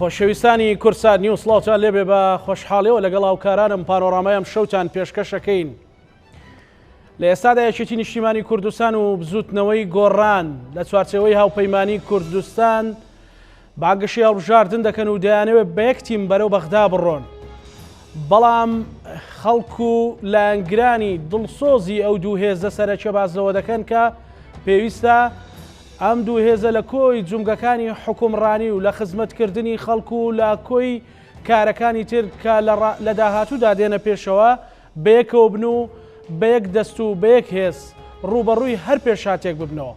خۆشەویستانی کوردسات نیوز سڵاوتان لێبێ بە خۆشحاڵیەوە لەگەڵ هاوکارانم پانۆرامای ئەم شەوتان پێشکەشەکەین. لە ئێستادا یەکێتی نیشتیمانی کوردستان و بزوتنەوەی گۆڕان لە چوارچێوەی هاوپەیمانی کوردستان بانگەشەی هەڵبژاردن دەکەن و دەیانەوێت بە یەک تیم بەرەو بەغدا بڕۆن. بەڵام خەڵک و لایەنگرانی دڵسۆزی ئەو دوو هێزە سەرەکیە باس لەوە دەکەن کە پێویستە ئەم دوو هێزە لە کۆی جومگەکانی حوکمڕانی و لە خزمەتکردنی خەڵک و لە کۆی کارەکانی تر کە لە داهاتوودا دێنە پێشەوە بەیەکەوە بن و بە یەک دەست و بە یەک هێز ڕووبەڕووی هەر پێشهاتێک ببنەوە.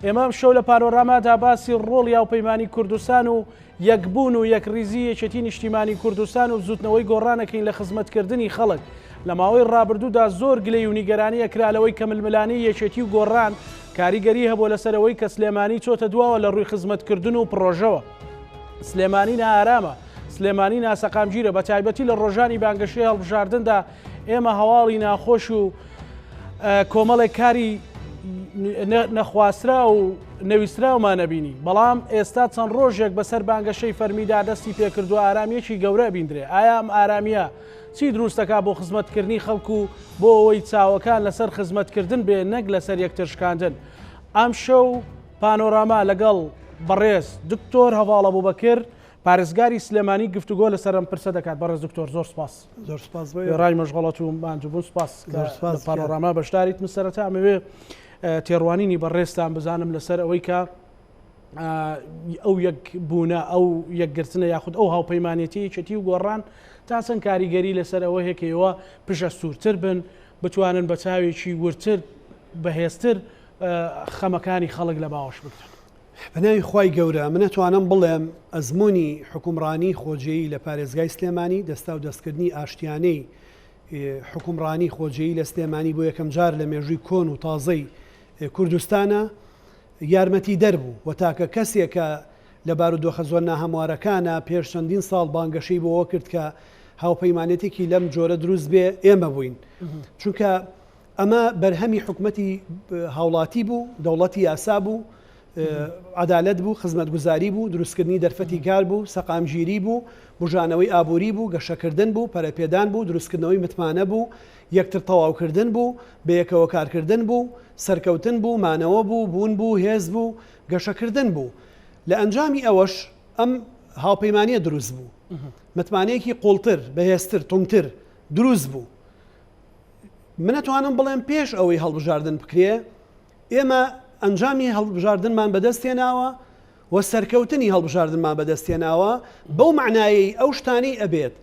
ئێمە ئەمشەو لە پانۆرامادا باسی ڕۆڵی هاوپەیمانی کوردستان و یەکبوون و یەکڕیزی یەکێتی نیشتیمانی کوردستان و بزوتنەوەی گۆڕان ئەکەین لە خزمەتکردنی خەڵک. لە ماوەی ڕابردوودا زۆر گلەی و نیگەرانی ئەکرا لەوەی کە ململانێی یەکێتی و گۆڕان کاریگەری هەبووە لەسەر ئەوەی کە سلێمانی چۆتە دواوە لە ڕووی خزمەتکردن و پڕۆژەوە. سلێمانی نائارامە، سلێمانی ناسەقامگیرە، بە تایبەتی لە ڕۆژانی بانگەشەی هەڵبژاردندا ئێمە هەواڵی ناخۆش و کۆمەڵێک کاری نەخواستراو و نەویستراومان نەبینی بەڵام ئێستا چەند ڕۆژێک بەسەر بانگەشەی فەرمیدا دەستی پێکردووە ئارامیەکی گەورە بینرێ ئایا ئەم ئارامیە چی دروستەکە بۆ خزمەتکردنی خەڵک و بۆ ئەوەی چاوەکان لەسەر خزمەتکردن بێ نەک لەسەر یەکتر شکاندن ئەم شەو پانۆراما لەگەڵ بەڕێز دکتۆر هەڤاڵ ئەبوبەکر پارێزگاری سلێمانی گفتوگۆ لەسەر ئەم پرسە دەکات بەڕێز دکتۆر زۆر سپاس. زۆر سپاس بۆ وێڕای مەشغەڵەت و ماندووبوون سپاس کە لە پانۆراما بەشداریت من سەرەتا ئەمەوێ تێڕوانینی بەڕێزتان بزانم لەسەر ئەوەی کە ئەو یەک بوونە ئەو یەکگرتنە یاخود ئەو هاوپەیمانێتی یەکێتی و گۆڕان تا چەند کاریگەری لەسەر ئەوە هەیە کە ئێوە پشە سوورتر بن بتوانن بە چاوێکی وردتر بەهێزتر خەمەکانی خەڵک لە باوەش بگرن. بە ناوی خوای گەورە من ئەتوانم بڵێم ئەزموونی حوکمڕانی خۆجێیی لە پارێزگای سلێمانی دەستاو دەستکردنی ئاشتیانەی حوکمڕانی خۆجێیی لە سلێمانی بۆ یەکەم جار لە مێژووی کۆن و تازەی کوردستانە یارمەتیدەر بوو و تاکە کەسێک کە لە بارودۆخە زۆر ناهەموارەکانە پێش چەندین ساڵ بانگەشەی بۆوە کرد کە هاوپەیمانێتێکی لەم جۆرە دروست بێ ئێمە بووین چونکە ئەمە بەرهەمی حکومەتی هاوڵاتی بوو، دەوڵەتی یاسا بوو، عەدالەت بوو، خزمەتگوزاری بوو، دروستکردنی دەرفەتی کار بوو، سەقامگیری بوو، بوژانەوەی ئابووری بوو، گەشەکردن بوو، پەرەپێدان بوو، دروستکردنەوەی متمانە بوو، یەکتر تەواوکردن بوو، بەیەکەوە کارکردن بوو، سەرکەوتن بوو، مانەوە بوو، بوون بوو، هێز بوو، گەشەکردن بوو. لە ئەنجامی ئەوەش ئەم هاوپەیمانییە دروست بوو. متمانەیەکی قووڵتر، بەهێزتر، توندتر دروست بوو. من ئەتوانم بڵێم پێش ئەوەی هەڵبژاردن بکرێ ئێمە ئەنجامی هەڵبژاردنمان بەدەست هێناوە و سەرکەوتنی هەڵبژاردنمان بەدەست هێناوە بەو معنایەی ئەو شتانەی ئەبێت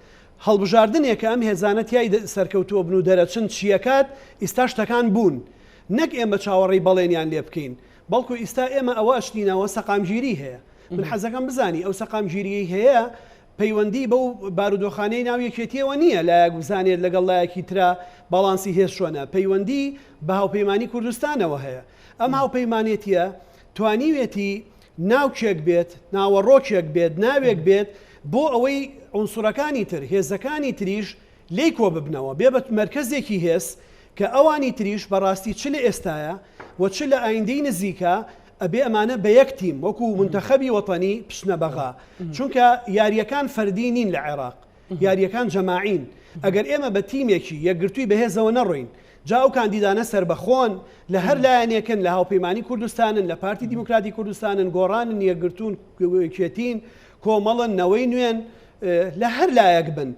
هەڵبژاردنێک کە ئەم هێزانە تیای سەرکەوتووە بن و دەرەچن چیەکات ئیستا شتەکان بوون نەک ئێمە چاوەڕێی بەڵێنیان لێ بکەین بەڵکو ئیستا ئێمە ئەوە ئەچنینەوە سەقامگیری هەیە من حەزەکەم بزانی ئەو سەقامگیریەی هەیە پەیوەندی بەو بارودۆخانەی ناو یەکێتیەوە نییە لایەک بزانێت لەگەڵ لایەکی ترا باڵانسی هێز چۆنە، پەیوەندی بە هاوپەیمانی کوردستانەوە هەیە. ئەم هاوپەیمانێتیە توانیوێتی ناوکێک بێت، ناوەڕۆکێک بێت، ناوێک بێت بۆ ئەوەی عونسوڕەکانی تر، هێزەکانی تریش لێی کۆببنەوە، بێ بە مەرکەزێکی هێز کە ئەوانی تریش بەڕاستی چ لە ئێستایا و چ لە ئایندەی نزیکا ئەبێ ئەمانە بە یەک تیم وەکو مونتەخەبی وەتەنی بچنە بەغا چونکە یارییەکان فەردی نین لە عێراق یارییەکان جەماعین ئەگەر ئێمە بە تیمێکی یەکگرتووی بەهێزەوە نەڕۆین جا ئەو کاندیدانە سەربەخۆن لە هەر لایەنێکن لە هاوپەیمانی کوردستانن لە پارتی دیموکراتی کوردستانن گۆڕانن یەکگرتوون یەکێتین کۆمەڵن نەوەی نوێن لە هەر لایەک بن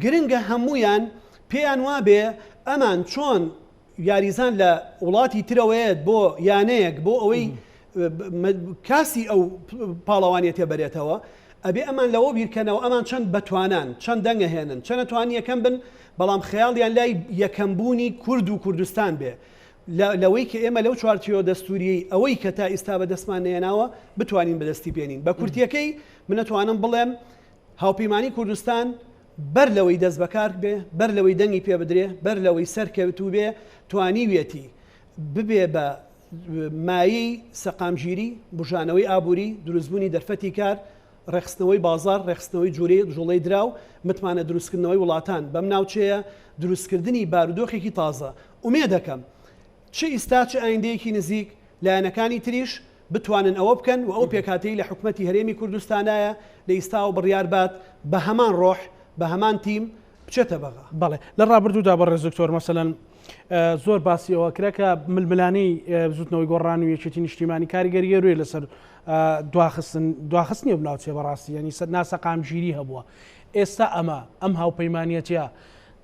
گرنگە هەموویان پێیان وابێ ئەمان چۆن یاریزان لە وڵاتی ترەوەیەت بۆ یانەیەک بۆ ئەوەی کاسی ئەو پاڵەوانیەتێ بەرێتەوە ئەبێ ئەمان لەوە بیرکەنەوە ئەمان چەند بەتوانان چەند دەنگە هێنن چەنە توان یەکەم بن بەڵام خەیاڵیان لای یەکەم بوونی کورد و کوردستان بێ لەوەی کە ئێمە لەو چوارچێوە دەستوریەی ئەوەی کە تا ئیستا بەدەستمان نێناوە بتوانین بەدەستی بێنین بە کورتیەکەی منەتوانم بڵێم هاوپەیمانی کوردستان بەر لەوەی دەست بەکار بێ، بەر لەوەی دەنگی پێ بدرێ، بەر لەوەی سەرکەوتوو بێ، توانیویەتی ببێ بە مایەی سەقامگیری، بوژانەوەی ئابووری، دروستبوونی دەرفەتی کار، ڕێکخستنەوەی بازاڕ، ڕێکخستنەوەی جوورەی جووڵەی دراو، متمانە دروستکردنەوەی وڵاتان بەم ناوچەیە، دروستکردنی بارودۆخێکی تازە. ئومێدەکەم چ ئیستا چ ئایندەیەکی نزیک، لایەنەکانی تریش. بتوانن ئەوە بکەن و ئەو پێکهاتەی لە حکومەتی هەرێمی کوردستانایە لە ئیستاوە بڕیار بات بە هەمان ڕۆح، بە هەمان تیم بچێتە بەغا. بەڵێ لە ڕابردوودا بەڕێز دکتۆر مەسەلەن زۆر باسی ئەوە کرا کە ململانێی بزوتنەوەی گۆڕان و یەکێتی نیشتیمانی کاریگەری گەورەی لەسەر دواخستن دواخستنی ئەم ناوچەیە بەڕاستی یعنی سەر ناسەقامگیری هەبووە ئێستا ئەمە ئەم هاوپەیمانیەتە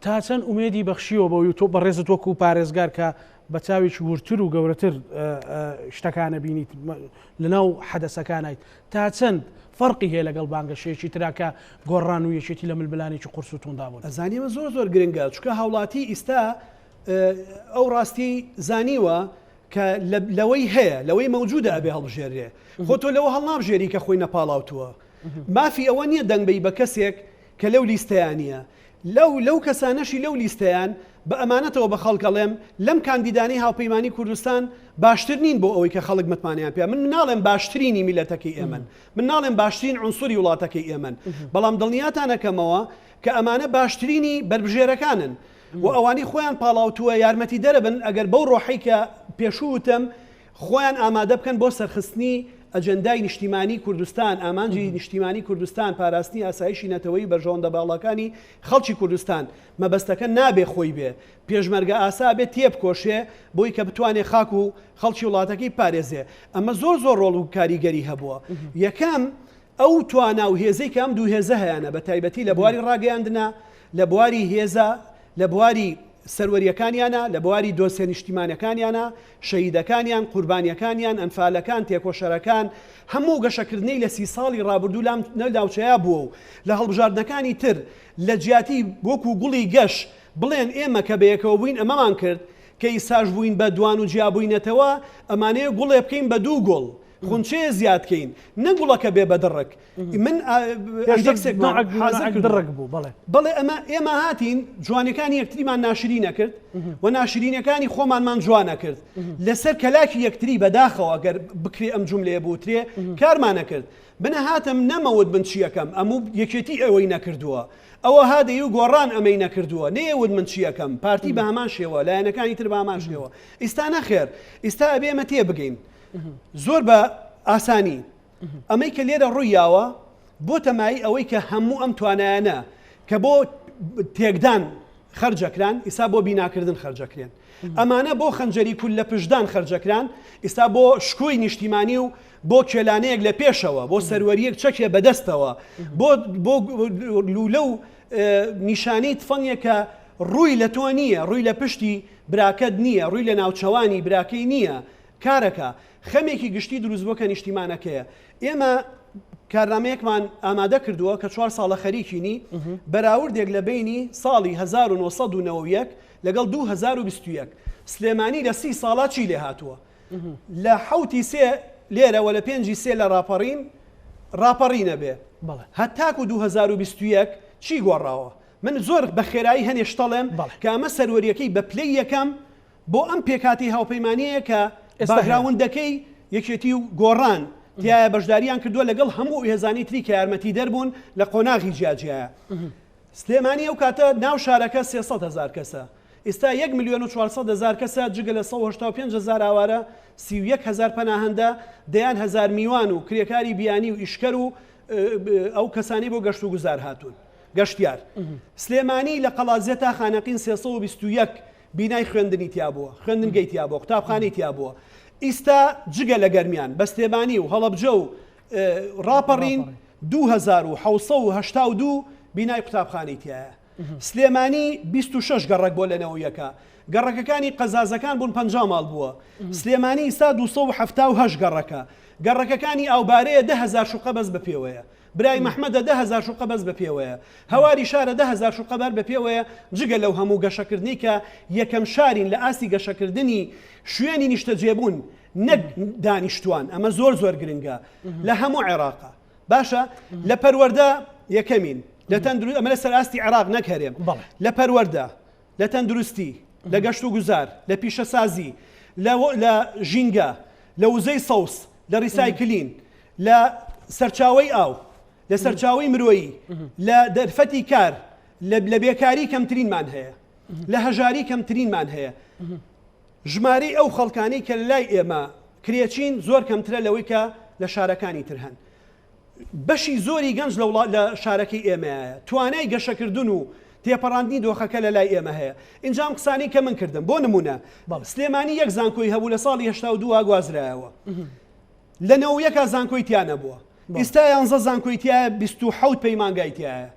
تا چەند ئومێدی بەخشیوە بەوی تۆ بەڕێزت وەکو پارێزگار کە بە چاوێکی وردتر و گەورەتر شتەکانە بینیت لەناو حەدەسەکانیت تا چەند فەرقی هەیە لەگەڵ بانگەشەیەکی ترا کە گۆڕان و یەکێتی لە ململانێکی قورس و تووندا بوون؟ ئەزانی ئەمە زۆر زۆر گرنگە چونکە هاوڵاتی ئیستا ئەو ڕاستیەی زانیوە کە لەوەی هەیە لەوەی مەوجودە ئەبێ هەڵبژێرێ خۆ تۆ لەوە هەڵنابژێری کە خۆی نەپاڵاوتووە مافی ئەوە نییە دەنگ بەی بە کەسێک کە لەو لیستەیا نییە لەو لەو کەسانەشی لەو لیستەیان بە ئەمانەتەوە بە خەڵک ئەڵێم لەم کاندیدانەی هاوپەیمانی کوردستان باشتر نین بۆ ئەوەی کە خەڵک متمانەیان پێ من ناڵێم باشترینی میلەتەکەی ئێمەن من ناڵێم باشترین عونسوری وڵاتەکەی ئێمەن بەڵام دڵنیاتان ئەکەمەوە کە ئەمانە باشترینی بەربژێرەکانن و ئەوانەی خۆیان پاڵاوتووە یارمەتیدەرە بن ئەگەر بەو ڕۆحەی کە پێشوو وتم خۆیان ئامادە بکەن بۆ سەرخستنی ئەجێندای نیشتیمانی کوردستان، ئامانجی نیشتیمانی کوردستان، پاراستنی ئاسایشی نەتەوەیی و بەرژەوەندە باڵاکانی خەڵکی کوردستان. مەبەستەکە نابێ خۆی بێ. پێشمەرگە ئاسا ئەبێ تێبکۆشێ بۆی کە بتوانێ خاک و خەڵکی وڵاتەکەی بپارێزێ. ئەمە زۆر زۆر ڕۆڵ و کاریگەری هەبووە. یەکەم، ئەو توانا و هێزەی کە ئەم دوو هێزە هەیانە بە تایبەتی لە بواری ڕاگەیاندنا، لە بواری هێزە، لە بواری سەروەرییەکانیانا، لە بواری دۆسیە نیشتیمانەکانیانا، شەهیدەکانیان، قوربانییەکانیان، ئەنفالەکان، تێکۆشەرەکان، هەموو گەشەکردنەی لە سی ساڵی ڕابردوو لام ناوچەیا بووە و لە هەڵبژاردنەکانی تر لە جیاتی وەکو گوڵی گەش بڵێن ئێمە کە بەیەکەوە بووین ئەمەمان کرد، کە ئیستاش بووین بە دوان و جیابووینەتەوە ئەمانەوێ گوڵێ بکەین بە دوو گوڵ. خونچەیە زیاد کەین نە گوڵەکە بێ بە دڕک من ئەندێکسێکمان حازر کردووە. دڕک بوو بەڵێ. بەڵێ ئەمە ئێمە هاتین جوانیەکانی یەکتریمان ناشرین ئەکرد و ناشرینەکانی خۆمانمان جوان ئەکرد لەسەر کەلاکی یەکتری بەداخەوە گەر بکرێ ئەم جوملەیە بوترێ کارمان ئەکرد من هاتم نەمەوت من چیەکەم ئەموو یەکێتی ئەوەی نەکردووە ئەوە هادەی و گۆڕان ئەمەی نەکردووە نەیەوت من چیەکەم پارتی بە هەمان شێوە لایەنەکانی تر بە هەمان شێوە ئیستا نەخێر ئیستا ئەبێ ئێمە تێبگەین زۆر بە ئاسانی ئەمەی کە لێرە ڕووی یاوە بۆتە مایەی ئەوەی کە هەموو ئەم توانایانە کە بۆ تێکدان خەرجەکران ئیسا بۆ بیناکردن خەرجەکرێن ئەمانە بۆ خەنجەری کول لە پشدان خەرجەکران ئیستا بۆ شکۆی نیشتیمانی و بۆ کێلانەیەک لە پێشەوە بۆ سەروەریەک چەکێ بەدەستەوە بۆ بۆ لولە و نیشانەی تفەنگێک کە ڕووی لە تۆ نییە ڕووی لە پشتی براکەت نییە ڕووی لە ناوچەوانی براکەی نییە کارەکە خەمێکی گشتی دروستبووە کە نیشتیمانەکەیە. ئێمە کارنامەیەکمان ئامادە کردووە کە چوار ساڵە خەریکینی، بەراوردێک لە بەینی ساڵی 1991 لەگەڵ 2021. سلێمانی لە سی ساڵا چی لێ هاتووە؟ لە حەوتی سێ لێرە وە لە پێنجی سێ لە ڕاپەڕین ڕاپەڕینە بێ هەتاکو 2021 چی گۆڕاوە؟ من زۆر بە خێرایی هەنێ شتەڵێم کە ئەمە سەروەریەکەی بە پلەی یەکەم بۆ ئەم پێکهاتەی هاوپەیمانییەیە کە باکگراوندەکەی یەکێتی و گۆڕان تیایە بەشداریان کردووە لەگەڵ هەموو ئەو هێزانەی تری کە یارمەتیدەر بوون لە قۆناغی جیاجیایە. سلێمانی ئەو کاتە ناو شارەکە 300 هەزار کەسە، ئیستا 1 ملیۆن و 400 هەزار کەسە جگە لە 185 هەزار ئاوارە، 31 هەزار پەناهەندە، دەیان هەزار میوان و کرێکاری بیانی و ئیشکەر و ئەو کەسانەی بۆ گەشتوگوزار هاتوون، گەشتیار. سلێمانی لە قەڵادزێ تا خانەقین 321 بینای خوێندنی تیا بووە، خوێندنگەی تیا بووە، قوتابخانەی تیا بووە. ئیستا جگە لە گەرمیان، بە سلێمانی و هەڵەبجە و ڕاپەڕین 2782 بینای قوتابخانەی تیایە. سلێمانی 26 گەڕەک بۆ لە نەوەیەکە. گەڕەکەکانی قەزازەکان بوون 50 ماڵ بووە. سلێمانی ئیستا 278 گەڕەکە. گەڕەکەکانی ئاوبارەیە 10000 شوقە بەس بە پێوەیە. برای مەحمەدە 10000 شوقە بەس بە پێوەیە. هەواری شارە 10000 شوقە بەر بە پێوەیە جگە لەو هەموو گەشەکردنەی کە یەکەم شارین لە ئاستی گەشەکردنی شوێنی نیشتەجێبوون نەک دانیشتوان ئەمە زۆر زۆر گرنگە لە هەموو عێراقا باشە لە پەروەردە یەکەمین لە تەندروست ئەمە لەسەر ئاستی عێراق نەک هەرێم لە پەروەردە لە تەندروستی لە گەشت و گوزار لە پیشەسازی لە ژینگە لە وزەی سەوز لە ڕیسایکلین لە سەرچاوەی ئاو، لە سەرچاوەی مرۆیی، لە دەرفەتی کار، لە بێکاری کەمترینمان هەیە، لە هەژاری کەمترینمان هەیە. ژمارەی ئەو خەڵکانەی کە لای ئێمە کرێچین زۆر کەمترە لەوەی کە لە شارەکانی تر هەن. بەشی زۆری گەنج لە وڵات لە شارەکەی ئێمەیە. توانای گەشەکردن و تێپەڕاندنی دۆخەکە لە لای ئێمە هەیە. ئینجا ئەم قسانەی کە من کردم، بۆ نموونە سلێمانی یەک زانکۆی هەبوو لە ساڵی 82 وا گوازرایەوە. لە 91 زانکۆی تیا نەبووە. ئیستا یانزە زانکۆی تیایە، 27 پەیمانگای تیایە.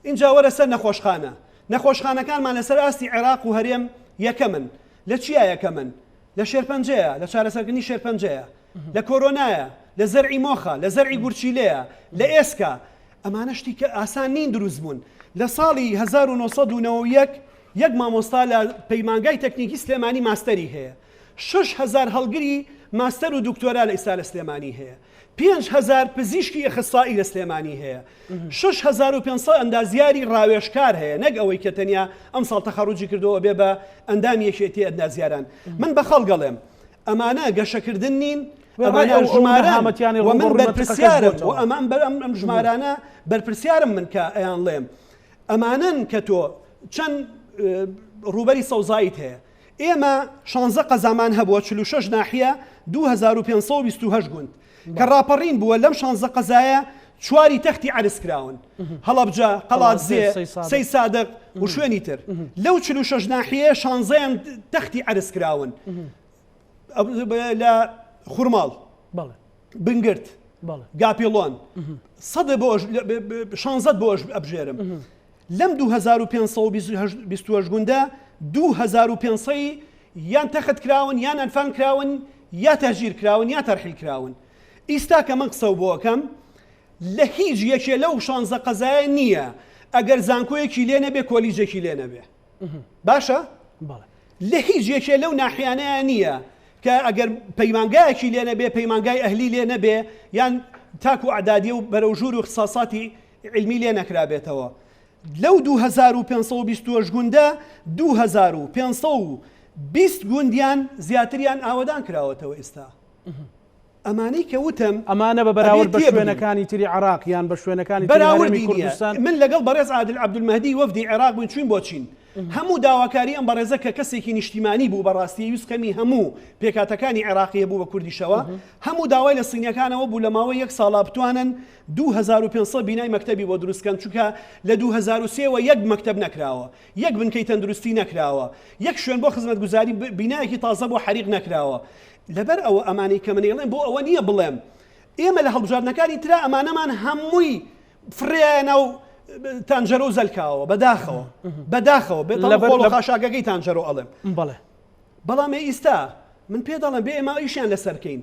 ئینجا وەرە سەر نەخۆشخانە. نەخۆشخانەکانمان لەسەر ئاستی عێراق و هەرێم یەکەمن. لە چیا یەکەمن؟ لە شێرپەنجەیە، لە چارەسەرکردنی شێرپەنجەیە، لە کۆرۆنایە، لە زەرعی مۆخە، لە زەرعی گورچیلەیە، لە ئێسکە. ئەمانە شتی کە ئاسان نین دروست بوون. لە ساڵی 1991 یەک مامۆستا لە پەیمانگای تەکنیکی سلێمانی ماستەری هەیە. 6000 هەڵگری ماستەر و دکتۆرا لە ئیستا لە سلێمانی هەیە. 5000 پزیشکی ئەخسائی لە سلێمانی هەیە. 6500 ئەندازیاری ڕاوێژکار هەیە، نەک ئەوەی کە تەنیا ئەمساڵ تەخەڕوجی کردووە بێ بە ئەندامی یەکێتی ئەندازیاران. من بە خەڵک ئەڵێم ئەمانە گەشەکردن نین، ئەمانە ژمارەن و من بەرپرسیارم و ئەمە ئەم ژمارانە بەرپرسیارم من کە ئەیانڵێم. ئەمانەن کە تۆ چەند ڕووبەری سەوزاییت هەیە. ئێمە شانزە قەزامان هەبووە، 46 ناحیە، 2528 گوند. کە ڕاپەڕین بووە لەم شانزە قەزایە چواری تەختی عەرز کراون، هەڵەبجە، قەڵادزێ، سەی سادق و شوێنی تر. لەو 46 ناحیەیە شانزەیان تەختی عەرز کراون. لە خورماڵ، بنگرد، گاپیڵۆن، سەد بۆ شانزەت بۆ ئەبژێرم. لەم 2528 گوندە 2500 یان تەخت کراون یان ئەنفال کراون یا تەهجیر کراون یا تەرحیل کراون. ئیستا کە من قسەو بۆ ئەکەم لە هیچ یەکێ لەو شانزە قەزایە نییە ئەگەر زانکۆیەکی لێ نەبێ کۆلیجێکی لێ نەبێ. باشە؟ لە هیچ یەکێ لەو ناحیانەیە نییە کە ئەگەر پەیمانگایەکی لێ نەبێ پەیمانگای ئەهلی لێ نەبێ یان تاکو ئەعدادیە و بەرەو ژوور و اختصاصاتی علمی لێ نەکرابێتەوە. لەو 2528 گوندە 2520 گوندیان زیاتریان ئاوەدان کراوەتەوە ئێستا. ئەمانەی کە وتم ئەمانە بە بەراورد بە شوێنەکانی تری عێراق یان بە شوێنەکانی تری هەرێمی کوردستان من لەگەڵ بەڕێز عادل عەبدولمەهدی وەفدی عێراق بووین چووین بۆ چین هەموو داواکاری ئەم بەڕێزە کە کەسێکی نیشتیمانی بوو بەڕاستی ویست خەمی هەموو پێکهاتەکانی عێراقی هەبوو بە کوردیشەوە هەموو داوای لە سینیەکانەوە بوو لە ماوەی یەک ساڵا بتوانن 2500 بینای مەکتەبی بۆ دروست کەن چونکە لە 2003 وە یەک مەکتەب نەکراوە یەک بنکەی تەندروستی نەکراوە یەک شوێن بۆ خزمەتگوزاری بینایەکی تازە بۆ حەریق نەکراوە لەبەر ئەوە ئەمانەی کە من ئەیڵێم بۆ ئەوە نییە بڵێم ئێمە لە هەڵبژاردنەکانی ترا ئەمانەمان هەمووی فڕێیە ناو تانجەرۆ و زەلکاوە بەداخەوە بەداخەوە بێت لە خۆڵ و خاشاکەکەی تانجەرۆ ئەڵێم بەڵێ بەڵام ئیستا من پێ دەڵێم بێ ئێمە ئیشیان لەسەر بکەین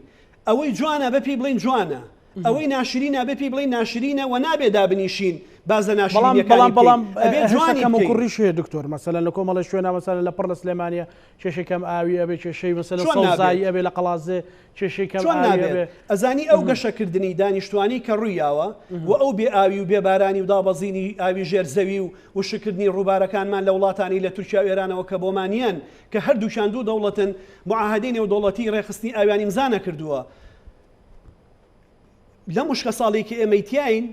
ئەوەی جوانە بە پێی بڵین جوانە ئەوەی ناشرینە بێ پێی بڵێین ناشرینە و نابێ دابنیشین باس لە ناشرینیەکانی بەڵام ئەبێ جوانی کەم و کوڕیش هەیە دکتۆر مەسەلەن لە کۆمەڵە شوێنە مەسەلەن لە پڕ لە سلێمانیە کێشەی کەم ئاوی ئەبێ کێشەی مەسەلەن سەوزایی ئەبێ لە قەڵادزێ کێشەی کەم چۆن نابێ ئەزانی ئەو گەشەکردنی دانیشتوانی کە ڕوویاوە و ئەو بێ ئاوی و بێ بارانی و دابەزینی ئاوی ژێر زەوی و وشککردنی ڕووبارەکانمان لە وڵاتانی لە تورکیا و ئێرانەوە کە بۆمانیان کە هەردووکیان دوو دەوڵەتن معاهدەی نێودەوڵەتی ڕێکخستنی ئاویان ئیمزا نەکردووە لەم وشکە ساڵی کە ئێمەی تیاین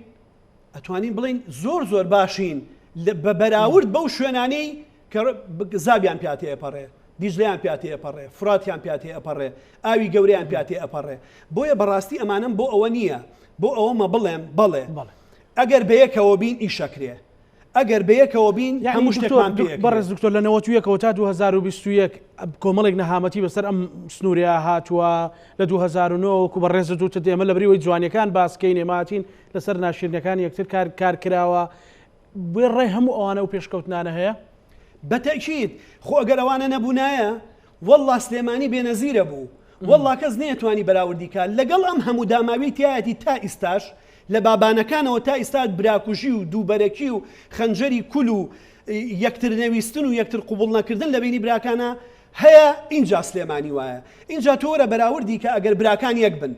ئەتوانین بڵین زۆر زۆر باشین بە بەراورد بەو شوێنانەی کە زابیان پیا تێپەڕێ دیجلەیان پیا تێپەڕێ فراتیان پیا تێپەڕێ ئاوی گەورەیان پیا تێپەڕێ بۆیە بەڕاستی ئەمانم بۆ ئەوە نییە بۆ ئەوەمە بڵێم بەڵێ ئەگەر بەیەکەوە بین ئیشەکرێ ئەگەر بەیەکەوە بین هەموو شتێکمان پێ ئەکرێ. بەڕێز دکتۆر لە 91 ەوە تا 2021 کۆمەڵێک نەهامەتی بەسەر ئەم سنوورەیا هاتووە لە 2009 وەکو بەڕێزت وتت ئێمە لە بریوەی جوانیەکان باس کەین ئێمە هاتین لەسەر ناشیرنەکانی یەکتر کار کار کراوە بۆیە ڕێ هەموو ئەوانە و پێشکەوتنانە هەیە؟ بە تەئکید خۆ ئەگەر ئەوانە نەبوونایە وەڵڵا سلێمانی بێنەزیرە بوو وەڵڵا کەس نەیەتوانی بەراوردی کا لەگەڵ ئەم هەموو داماویەی تیایەتی تا ئیستاش لە بابانەکانەوە تا ئیستا براکوژی و دووبەرەکی و خەنجەری کول و یەکتر نەویستن و یەکتر قبوڵ نەکردن لە بینی براکانە هەیە ئینجا سلێمانی وایە ئینجا تۆ وەرە بەراوردی کە ئەگەر براکان یەک بن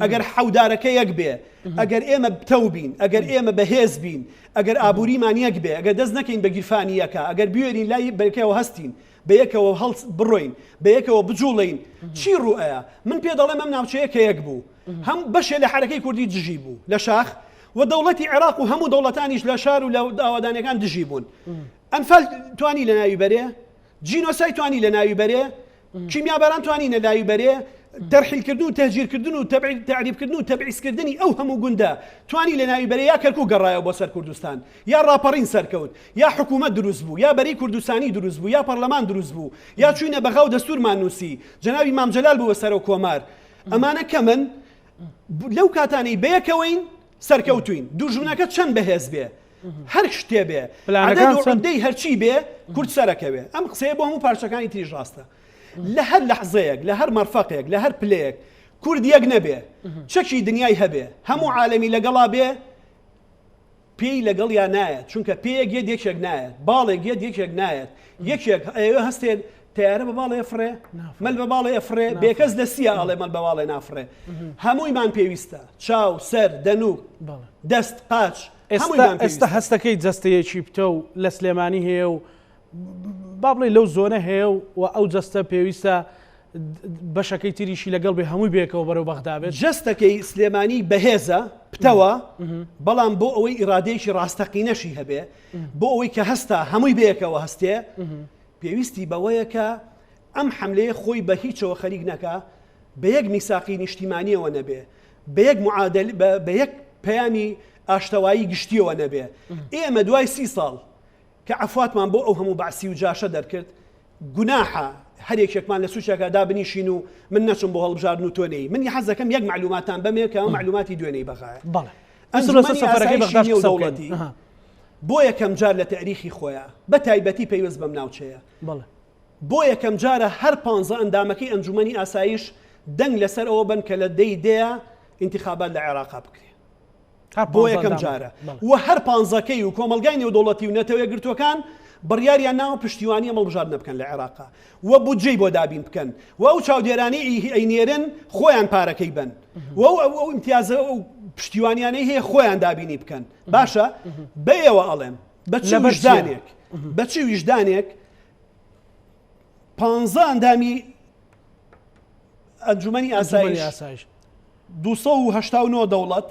ئەگەر حەودارەکە یەک بێ ئەگەر ئێمە پتەو بین ئەگەر ئێمە بەهێز بین ئەگەر ئابووریمان یەک بێ ئەگەر دەست نەکەین بە گیرفانی یەکە ئەگەر بوێرین لای بەکەوە هەستین بەیەکەوە هەڵس بڕۆین، بەیەکەوە بجوڵێین، چی ڕوو ئەیا؟ من پێ دەڵێم ئەم ناوچەیە کە یەک بوو، هەم بەشێ لە حەرەکەی کوردی دژی بوو لە شاخ و دەوڵەتی عێراق و هەموو دەوڵەتانیش لە شار و لە ئاوادانیەکان دژی بوون. ئەنفال توانی لە ناوی بەرێ؟ جینۆساید توانی لە ناوی بەرێ؟ کیمیاباران توانی لە ناوی بەرێ؟ تەرحیلکردن و تەهجیرکردن و تەعریبکردن و تەبعیسکردنی ئەو هەموو گوندە توانی لەناوی بەرێ یا کەرکوک گەڕایەوە بۆ سەر کوردستان یا ڕاپەڕین سەرکەوت یا حکوومەت دروست بوو یا بەرەی کوردستانی دروست بوو یا پەڕلەمان دروست بوو یا چووینە بەغا و دەستوورمان نووسی جەنابی مام جەلال بوو بە سەرۆک کۆمار ئەمانە کەمن لەو کاتانەی بەیەکەوەین سەرکەوتوین دوژمنەکە چەند بەهێز بێ هەر شتێ بێ پلانەکان عەدەد و عودەی هەرچی بێ کورد سەرەکەوێ ئەم قسەیە بۆ هەموو پارچەکانی تریش ڕاستە لە هەر لەحزەیەک لە هەر مەرفەقێک لە هەر پلەیەک کورد یەک نەبێ چەکی دنیای هەبێ هەموو عالەمی لەگەڵا بێ پێی لەگەڵیا نایەت چونکە پێیەک یەت یەکێک نایەت باڵێک یەت یەکێک نایەت یەکێک ئەیەوێ هەستێت تەیارە بە باڵێ فڕێ مەل بە باڵێ ئەفڕێ بێکەس لە سیە ئەڵێ مەل بە باڵێ نافڕێ هەموویمان پێویستە چاو سەر دەنوک دەست قاچ ئێستا ئێستا هەستەکەی جەستەیەکی پتەو لە سلێمانی هەیە و با بڵێ لەو زۆنە هەیە و ئەو جەستە پێویستە بەشەکەی تریشی لەگەڵ بێ هەمووی بێکەوە بەرەو بەغدا بێت. جەستەکەی سلێمانی بەهێزە، پتەوە، بەڵام بۆ ئەوەی ئیرادەیەکی ڕاستەقینەشی هەبێ، بۆ ئەوەی کە هەستا هەمووی بەیەکەوە هەستێ، پێویستی بەوەیە کە ئەم حەملەیە خۆی بە هیچەوە خەریک نەکا، بە یەک میساقی نیشتیمانییەوە نەبێ، بە یەک معادل بە یەک پەیامی ئاشتەوایی گشتییەوە نەبێ. ئێمە دوای سی ساڵ کە عەفواتمان بۆ ئەو هەموو بەعسی و جاشە دەرکرد، گوناحە هەر یەکێکمان لە سوچێکا دابنیشین و من نەچم بۆ هەڵبژاردن و تۆ نەیی. من حەز دەکەم یەک مەعلوماتتان بەمێ کە ئەمە مەعلوماتی دوێنێی بەغایە. بەڵێ. ئەنجومەنی سەفەرەکەی ئاسایشی بەغداش قسە بکەین. نێودەوڵەتی بۆ یەکەم جار لە تەئریخی خۆیا، بە تایبەتی پەیوەست بەم ناوچەیە، بەڵێ. بۆ یەکەم جارە هەر پانزە ئەندامەکەی ئەنجومەنی ئاسایش دەنگ لەسەر ئەوە بەن کە لە دەی دەیا ئینتخابات لە عێراقا بکرێ. بۆ یەکەم جارە و هەر پانزەکەی و کۆمەڵگای نێودەوڵەتی و نەتەوە یەکگرتووەکان بڕیاریان ناوە پشتیوانی ئەم هەڵبژاردنە بکەن لە عێراقا و بودجەی بۆ دابین بکەن و ئەو چاودێرانەی ئەینێرن خۆیان پارەکەی بن و ئەو ئەو ئەو ئیمتیازە ئەو پشتیوانیانەی هەیە خۆیان دابینی بکەن باشە بە ئێوە ئەڵێم بە چ ویژدانێک بە چ ویژدانێک پانزە ئەندامی ئەنجومەنی ئاسایش 289 دەوڵەت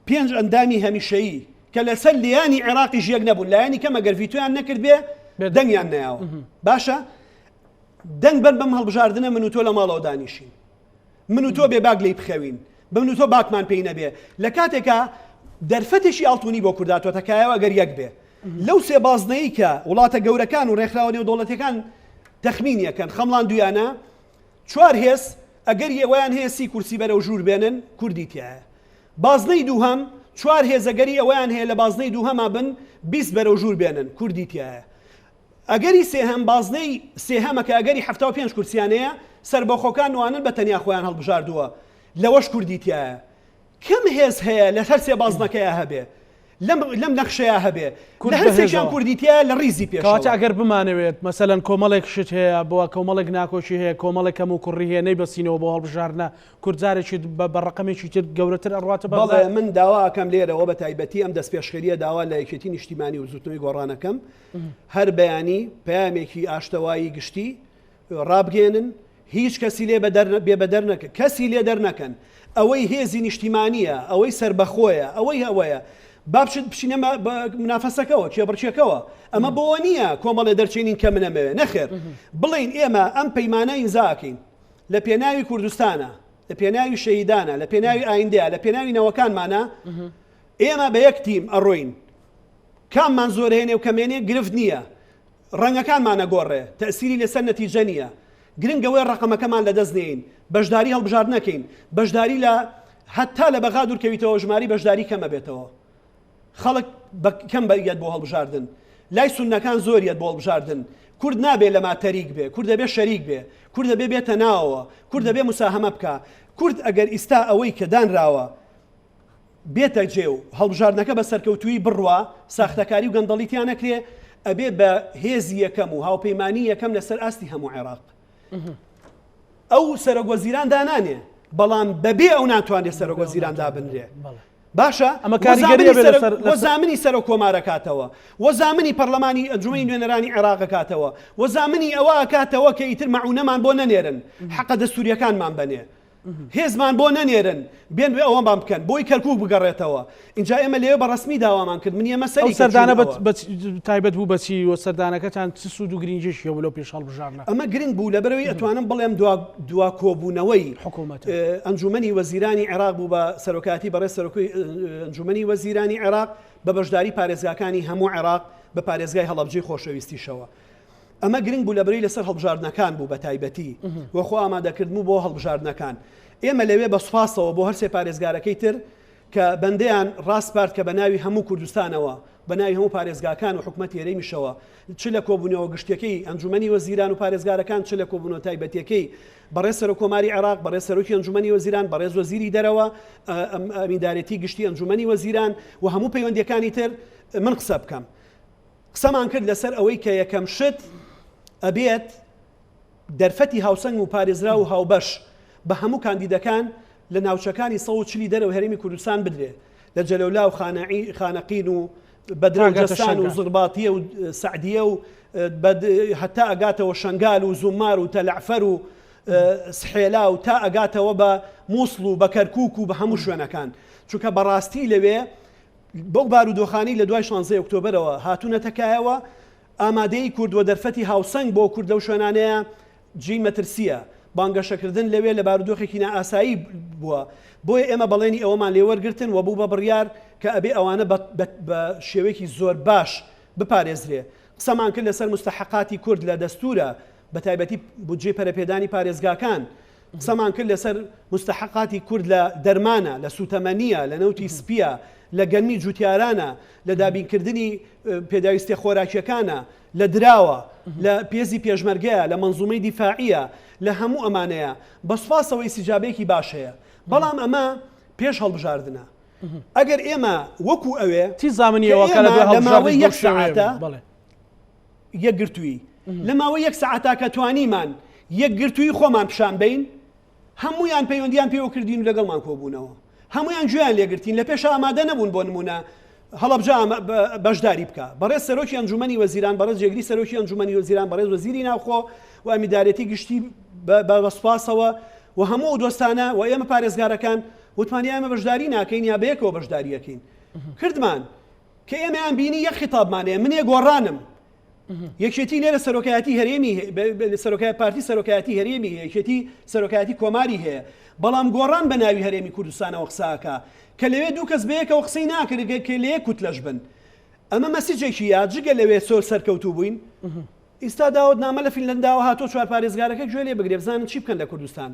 پێنج ئەندامی هەمیشەیی کە لەسەر لیانی عێراقیش یەک نەبوون لایەنی کەم ئەگەر ڤیتۆیان نەکرد بێ دەنگیان نایەوە باشە دەنگ بەر بەم هەڵبژاردنە من و تۆ لە ماڵەوە دانیشین من و تۆ بێ باک لی بخەوین بمن و تۆ باکمان پێی نەبێ لە کاتێکا دەرفەتێکی ئاڵتونی بۆ کورداتۆتە کایەوە ئەگەر یەک بێ لەو سێ بازنەی کە وڵاتە گەورەکان و ڕێکخراوە نێودەوڵەتیەکان تەخمینیەکەن خەمڵاندویانە، چوار هێز ئەگەری ئەوەیان هەیە سی کورسی بەرەو ژوور بێنن کوردی تیایە. بازنەی دووهەم چوار هێز ئەگەری ئەوەیان هەیە لە بازنەی دووهەما بن 20 بەرەو ژوور بێنن کوردی تیایە. ئەگەری سێهەم بازنەی سێهەمە کە ئەگەری 75 کورسیان هەیە سەربەخۆکان نوانن بە تەنیا خۆیان هەڵبژاردووە لەوەش کوردی تیایە. کەم هێز هەیە لە هەر سێ بازنەکەیا هەبێ لەم لەم نەخشەیا هەبێ کورد لە هەر سێکیان بەهێزەوە. کوردی تیایە لە ڕیزی کەواتە پێشەوە. ئەگەر بمانەوێت مەسەلەن کۆمەڵێک شت هەیە بۆ کۆمەڵێک ناکۆکی هەیە کۆمەڵێک کەم و کوڕی هەیە نەیبەستینەوە بۆ هەڵبژاردنە کورد جارێکی بە بە ڕەقەمێکی تر گەورەتر ئەڕواتە بەغدا. بەڵێ من داوا ئەکەم لێرەوە بە تایبەتی ئەم دەستپێشخەرییە داوا لە یەکێتی نیشتیمانی و بزووتنەوەی گۆڕان ئەکەم هەر بەیانی پەیامێکی ئاشتەوایی گشتی ڕابگەیەنن، هیچ کەسی لێ بێ بەدەر نەکەن، کەسی لێ دەرنەکەن، ئەوەی هێزی نیشتیمانییە، ئەوەی سەربەخۆیە، ئەوەی ئەوەیە، با بچن بچینە مونافەسەکەوە، کێبڕکێکەوە، ئەمە بۆوە نییە کۆمەڵێ دەرچێنین کە من ئەمەوێ، نەخێر، بڵێین ئێمە ئەم پەیمانە ئیمزا ئەکەین لە پێناوی کوردستانە، لە پێناوی شەهیدانە، لە پێناوی ئایندەیە، لە پێناوی نەوەکانمانە، ئێمە بە یەک تیم ئەڕۆین، کاممان زۆر هێنێ و کەمێنێ گرفت نییە، ڕەنگەکانمان ئەگۆڕێ، تەئسیری لەسەر نەتیجە نییە. گرنگ ئەوەیە ڕەقەمەکەمان لەدەست نەیەین، بەشداری هەڵبژاردن نەکەین، بەشداری لە هەتا لە بەغا دوورکەویتەوە ژمارەی بەشداری کەم ئەبێتەوە. خەڵک بە کەم یەت بۆ هەڵبژاردن. لای سوننەکان زۆر یەت بۆ هەڵبژاردن. کورد نابێ لەما تەریک بێ، کورد ئەبێ شەریک بێ. کورد ئەبێ بێتە ناوەوە. کورد ئەبێ موساهەمە بکا. کورد ئەگەر ئیستا ئەوەی کە دانراوە، بێتە جێ و هەڵبژاردنەکە بە سەرکەوتوویی بڕوا، ساختەکاری و گەندەڵی تیا نەکرێ، ئەبێ بە هێزی یەکەم و هاوپەیمانی یەکەم لەسەر ئاستی هەموو عێراق. ئەو سەرۆک وەزیران دانانێ، بەڵام بەبێ ئەو ناتوانرێ سەرۆک وەزیران دابنرێ. باشە ئەمە کاریگەری ئەبێ لەسەر وە زامنی سەرۆک کۆمار ئەکاتەوە، وە زامنی پەرلەمانی ئەنجومەنی نوێنەرانی عێراق ئەکاتەوە، وە زامنی ئەوە ئەکاتەوە کە ئیتر مەعونەمان بۆ نەنێرن، حەقە دەستوورییەکانمان بەنێ. هێزمان بۆ نەنێرن بێن بێ ئەوەمان بکەن بۆی کەرکوک بگەڕێتەوە ئینجا ئێمە لەوێ بە ڕەسمی داوامان کرد من ئێمە سەری ئەو سەردانە بە تایبەت بوو بەچی و سەردانەکەتان چ سوود و گرنگیشی هەبوو لەو پێش هەڵبژاردنە؟ ئەمە گرنگ بوو لەبەرئەوەی ئەتوانم بڵێم دوا دوا کۆبوونەوەی حکوومەت ئەنجومەنی وەزیرانی عێراق بوو بە سەرۆکایەتی بەڕێز سەرۆکی ئەنجومەنی وەزیرانی عێراق بە بەشداری پارێزگاکانی هەموو عێراق بە پارێزگای هەڵەبجەی خۆشەویستیشەوە. ئەمە گرنگ بوو لەبەرەی لەسەر هەڵبژاردنەکان بوو بە تایبەتی و خۆ ئامادەکردن بوو بۆ هەڵبژاردنەکان. ئێمە لەوێ بە سوپاسەوە بۆ هەرسێ پارێزگارەکەی تر کە بەندەیان ڕاسپارد کە بە ناوی هەموو کوردستانەوە، بە ناوی هەموو پارێزگاکان و حکومەتی هەرێمیشەوە چ لە کۆبوونەوە گشتیەکەی ئەنجومەنی وەزیران و پارێزگارەکان چ لە کۆبوونەوە تایبەتیەکەی بەڕێز سەرۆککۆماری عێراق، بەڕێز سەرۆکی ئەنجومەنی وەزیران، بەڕێز وەزیری دەرەوە، ئەمیندارێتی گشتی ئەنجومەنی وەزیران و هەموو پەیوەندیەکانی تر من قسە بکەم. قسەمان کرد لەسەر ئەوەی کە یەکەم شت ئەبێت دەرفەتی هاوسەنگ و پارێزراو و هاوبەش بە هەموو کاندیدەکان لە ناوچەکانی 140 دەرەوە هەرێمی کوردستان بدرێ لە جەلەولا و خانەقین و بەدرە و جەسان و زرباتیە و سعدیە و هەتا ئەگاتەوە شنگال و زومار و تەلەعفەر و سحێلا و تا ئەگاتەوە بە مووسڵ و بە کەرکک و بە هەموو شوێنەکان چونکە بەڕاستی لەوێ بەو بارودۆخانەی لە دوای شانزەی ئۆکتۆبەرەوە هاتوونەتە کایەوە، ئامادەیی کورد و دەرفەتی هاوسەنگ بۆ کورد لەو شوێنانەیە جێی مەترسییە. بانگەشەکردن لەوێ لە بارودۆخێکی نائاسایی بووە، بۆیە ئێمە بەڵێنی ئەوەمان لێ وەرگرتن و بوو بە بڕیار کە ئەبێ ئەوانە بە شێوەیەکی زۆر باش بپارێزرێ. قسەمان کرد لەسەر موستەحەقاتی کورد لە دەستوورە، بەتایبەتی بودجەی پەرەپێدانی پارێزگاکان. قسەمان کرد لەسەر موستەحەقاتی کورد لە دەرمانە، لە سووتەمەنییە، لە نەوتی سپییە، لە گەنمی جووتیارانە، لە دابینکردنی پێداویستیە خۆراکییەکانە، لە دراوە، لە پێزی پێشمەرگەیە، لە مەنزومەی دیفاعییە، لە هەموو ئەمانەیە. بە سوپاسەوە ئیستیجابەیەکی باش هەیە. بەڵام ئەمە پێش هەڵبژاردنە. ئەگەر ئێمە وەکو ئەوێ چی زامنی ئەوە کە لە دوای لە ماوەی هەڵبژاردنیش بەو یەک شێوەیە سەعاتە بێت؟ بەڵێ. یەکگرتوویی لە ماوەی یەک سەعاتا کە توانیمان یەکگرتوویی خۆمان پیشان بەین، هەموویان پەیوەندییان پێوە کردین و لەگەڵمان کۆبوونەوە. هەموویان گوێیان لێگرتین، لە پێشا ئامادە نەبوون بۆ نموونە هەڵەبجە بەشداری بکا. بەڕێز سەرۆکی ئەنجوومەنی وەزیران، بەڕێز جێگری سەرۆکی ئەنجوومەنی وەزیران، بەڕێز وەزیری ناوخۆ و ئەمیندارێتی گشتی بە سوپاسەوە و هەموو ئەو دۆستانە و ئێمە پارێزگارەکان وتمان یا ئێمە بەشداری ناکەین یا بەیەکەوە بەشداری ئەکەین. کردمان. کە ئێمەیان بینی یەک خیتابمان هەیە، منێ گۆڕانم. یەکێتی لێرە سەرۆکایەتی هەرێمی سەرۆکای پارتی سەرۆکایەتی هەرێمی هەیە، یەکێتی سەرۆکایەتی کۆماری هەیە، بەڵام گۆڕان بە ناوی هەرێمی کوردستانەوە قسە ئەکا کە لەوێ دوو کەس بەیەکەوە قسەی ناکرد کە لە یەک کوتلەش بن. ئەمە مەسجێکی یا جگە لەوێ زۆر سەرکەوتوو بووین. ئیستا داوەتنامە لە فینلەنداوە هاتووە چوارپارێزگارەکە گوێ لێ بگرێ بزانن چی بکەن لە کوردستان.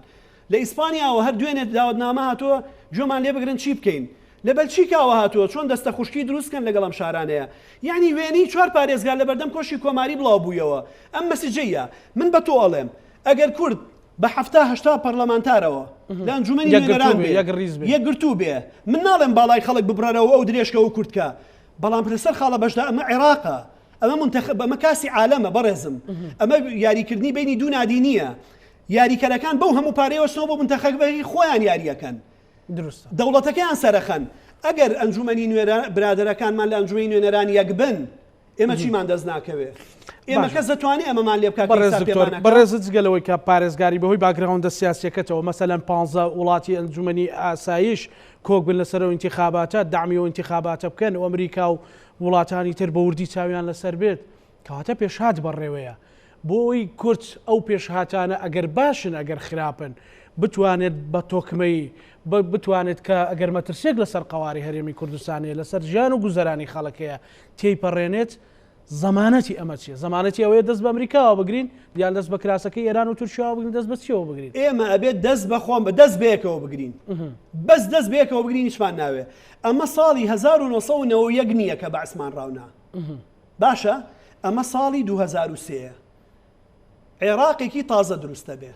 لە ئیسپانیاوە هەر دوێنێ داوەتنامە هاتووە گوێمان لێ بگرن چی بکەین. لە بەلچیکاوە هاتووە چۆن دەستە خوشکی دروست کەن لەگەڵ ئەم شارانەیە. یەعنی وێنەی چوار پارێزگار لە بەردەم کۆشکی کۆماری بڵاو بوویەوە. ئەم مەسجەیە. من بە تۆ ئەڵێم ئەگەر کورد بە 70 80 پەرلەمانتارەوە لە ئەنجومەنی نوێنەران بێ یەکگرتوو بێ من ناڵێم باڵای خەڵک ببڕەرەوە ئەو درێژکە و کورتکە بەڵام لەسەر خاڵە بەشدا ئەمە عێراقە ئەمە منتەخب ئەمە کاسی عالەمە بەڕێزم ئەمە یاریکردنی بینی دوو نادی نییە یاریکەرەکان بەو هەموو پارەیەوە چنەوە بۆ منتەخەبەکەی خۆیان یاریەکەن دروستە. دەوڵەتەکەیان سەرەخەن ئەگەر ئەنجومەنی نوێنەران برادەرەکانمان لە ئەنجومەنی نوێنەران یەک بن ئێمە چیمان دەست ناکەوێ ئێمە کەس دەتوانێ ئەمەمان لێ بکات بەڕێز دکتۆر بەڕێز جگە لەوەی کە پارێزگاری بەهۆی background ە سیاسیەکەتەوە مەسەلەن 15 وڵاتی ئەنجومەنی ئاسایش کۆک بن لەسەر ئەو ئینتیخاباتە دەعمی ئەو ئینتیخاباتە بکەن و ئەمریکا و وڵاتانی تر بە وردی چاویان لەسەر بێت کەواتە پێشهات بەڕێوەیە بۆ ئەوەی کورد ئەو پێشهاتانە ئەگەر باشن ئەگەر خراپن بتوانێت بە تۆکمەیی بتوانێت کە ئەگەر مەترسیەک لەسەر قەوارەی هەرێمی کوردستان هەیە لەسەر ژیان و گوزەرانی خەڵک هەیە تێیپەڕێنێت زەمانەتی ئەمە چیە؟ زەمانەتی ئەوەیە دەست بە ئەمریکاوە بگرین یان دەست بە کراسەکەی ئێران و تورکیاوە بگرین دەست بە چیەوە بگرین؟ ئێمە ئەبێت دەست بە خۆم دەست بەیەکەوە بگرین بەس دەست بەیەکەوە بگرین هیچمان ناوێ ئەمە ساڵی 1991 نییە کە بەعسمان ڕاونا باشە ئەمە ساڵی 2023 عێراقێکی تازە دروستە بێ